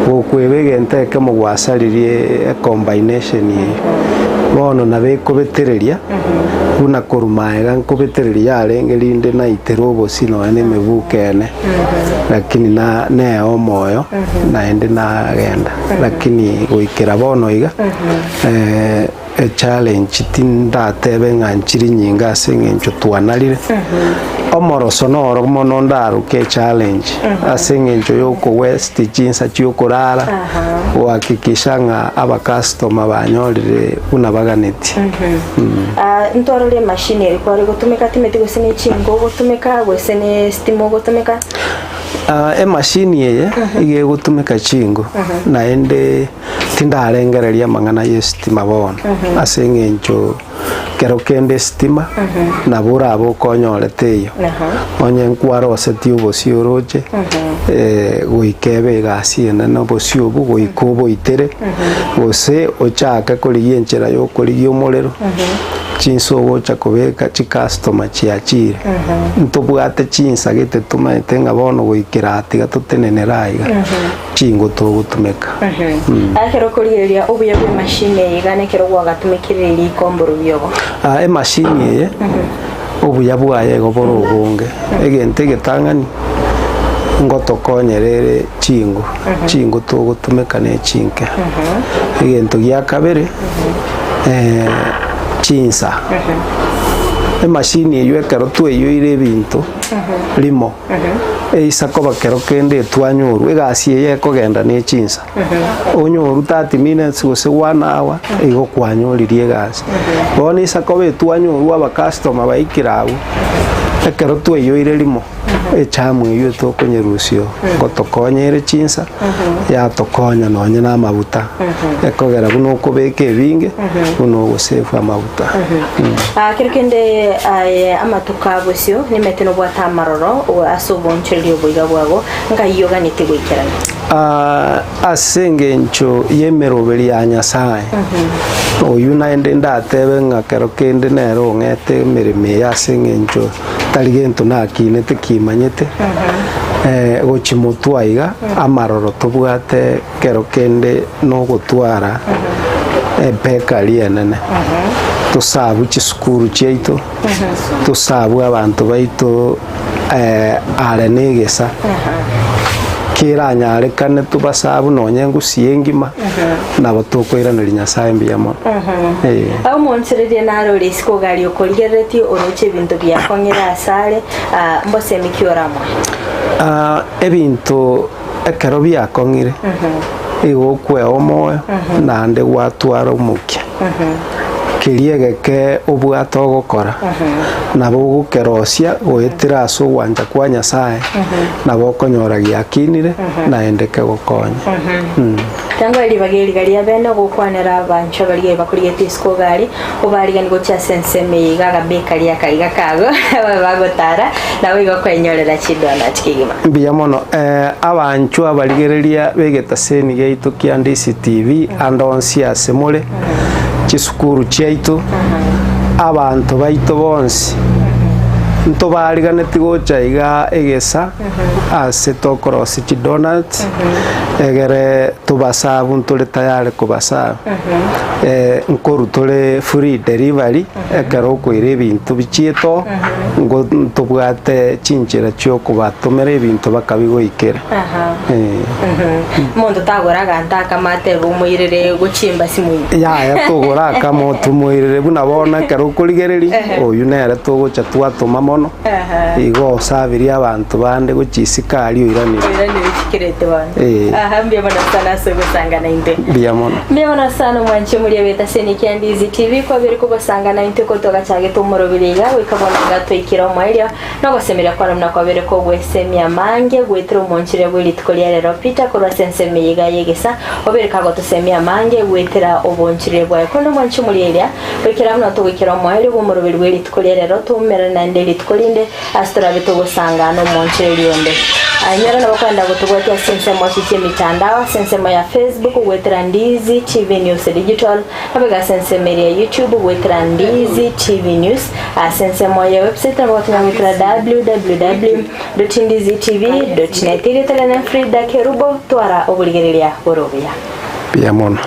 gokweba egento ekemo gwasaririe ecombination eye bono nabo ekobetereria buna korwa maega nkobetereria yarenge rinde naitera obosie nonya na emebuko ene lakini na neye omoyo naende nagenda lakini goikera bono iga Echallenge tindatebe ng'a nchiri nyinge ase eng'encho twanarire. Omoroso noro mono ndaroke echallenge ase eng'encho ya okowesti chinsa chia okorara, gohakikisha ng'a abacustomer banyorire buna baganetie. Ah, ntwarore emashini eri kware gotumeka timeti gose ne chinko ogotumeka gose ne estima ogotumeka. Ah, emashini eye iga egotumeka chinko naende Tindarengereria amang'ana y'esitima bono, ase engencho kero kende esitima nabo orabe okonyorete eyio, onye nkwarosetie obosio oroche, goika ebe egasi enene obosio obwo goika oboitere, gose ochake korigia enchera ya okorigia omorero, chinsa ogocha kobeka chicustomer chiachire. Ntobwate chinsa gete tomaete ng'a bono goikera aa tiga totenenere aiga. Chingo togotumeka. Ekero okorigereria obuya bw'emashini eye iga nekero gwagatumekire riko mborobio obo. Ah, emashini eye obuya bwaye igo bore obonge. Egento egetang'ani ngotokonyera ere chingo, chingo togotumeka ne chinke. Egento gia kabere chinsa. Emashini eywo ekero tweyoire ebinto rimo. Eisa koba kero kende etwanyorwa, egasi eye ekogenda ne chinsa. Onyorwe 30 minutes gose one hour, igo kwanyoririe egasi. Bono eisa koba etwanyorwa abacustomer baikire abwo, ekero twaiyoire rimo, echamu eywo etokonyerusia oo, ngotokonya ere chinsa, yatokonya nonye na amaguta, ekogera buna okobeka ebinge, buna ogosefu amaguta. Ah, kero kende aye amatuko a bosio nimete nobwate amaroro ase obonchoreria oboiga bwago, ngai oganeti goikerana. Ah, ase engencho y'emeroberi ya Nyasae, oyio naende ndatebe ng'a kero kende nere ong'ete emeremo eye ase engencho tari gento nakinete kimanyete, eh, gochia motwe aiga, amaroro tobwate kero kende nogotwara ebekari enene, tosabu chisukuru chiaito, tosabu abanto baito are na egesa, keranyarekane tobasabu nonye engusi engima, nabo tokoiraneria Nyasaye mbuya mono. Eh. Omonchereria naro ore isiko gari okorigereretie oroche ebinto biakong'ire asare, ah, mbosemi ki oramoe? Ah, ebinto ekero biakong'ire igo okwea omoyo naende gwatwara omokia. Keria egeke obwate ogokora nabo ogokerosia goetera ase ogwancha kwa Nyasaye nabo okonyora giakinire naende kegokonye. Tangwa ribaga eriga ria bene ogokwanera abanchwa baria bakorigete isiko gari obarigani gochia ase ensemo eye iga agabeka riaka iga kago babe bagotara nabo igo kwenyorera chidonut kegima. Mbuya mono abanchwa abarigereria b'egetaseni giaito kia Ndisi TV ande onsi ase more, chisukuru chiaito, abanto baito bonsi, ntobariganeti gocha iga egesa ase tokorosia chidonuts, egere tobasabu ntore tayari kobasabu. Nkoru tore free delivery ekero okoira ebinto bichiete oo, ngo ntobwate chinchera chiokobatomera ebinto bakabigoikera. Omonto tagora aganto akamo atebe omoirere gochia embasi moino. Yaya togora akamo tomoirere buna bono ekero okorigereria, oyio nere togocha twatoma mono, igo osabirie abanto bande gochia isiko aria oiranire. Oiranire chikerete bono. Eh. Aha, mbuya mono sana ase ogosangana intwe. Mbuya mono. Mbuya mono sana omwanchi omoria bw'etaseni kia Ndizi TV kwabere kogosangana intwe kotogachagete omoroberi iga goika bono iga twaikire omoerio Nogosemeria kwane buna kwabere kogwesemia amange goetera omonchire bwe rituko ria rero Peter korwa ase ensemo eye iga y'egesa obere kagotosemia amange goetera obonchire bwaye. Korende omwanche omoria eria goikera buna togoikera omoerio bw'omoroberi bwe rituko ria rero toumerane naende rituko rinde ase torabe togosanga nomonchireri onde. Inyora nabo kwenda gotobwatia ase ensemo ase chi'emitandao ase ensemo ya Facebook goetera Ndizi TV News Digital Nabo ase ensemo eria ya YouTube goetera Ndizi TV News. Ase ensemo ya website nabo gotonya goetera www.ndizitv.net. Erieta riane Frida Kerubo, twara oborigereria bore obuya. Mbuya mono.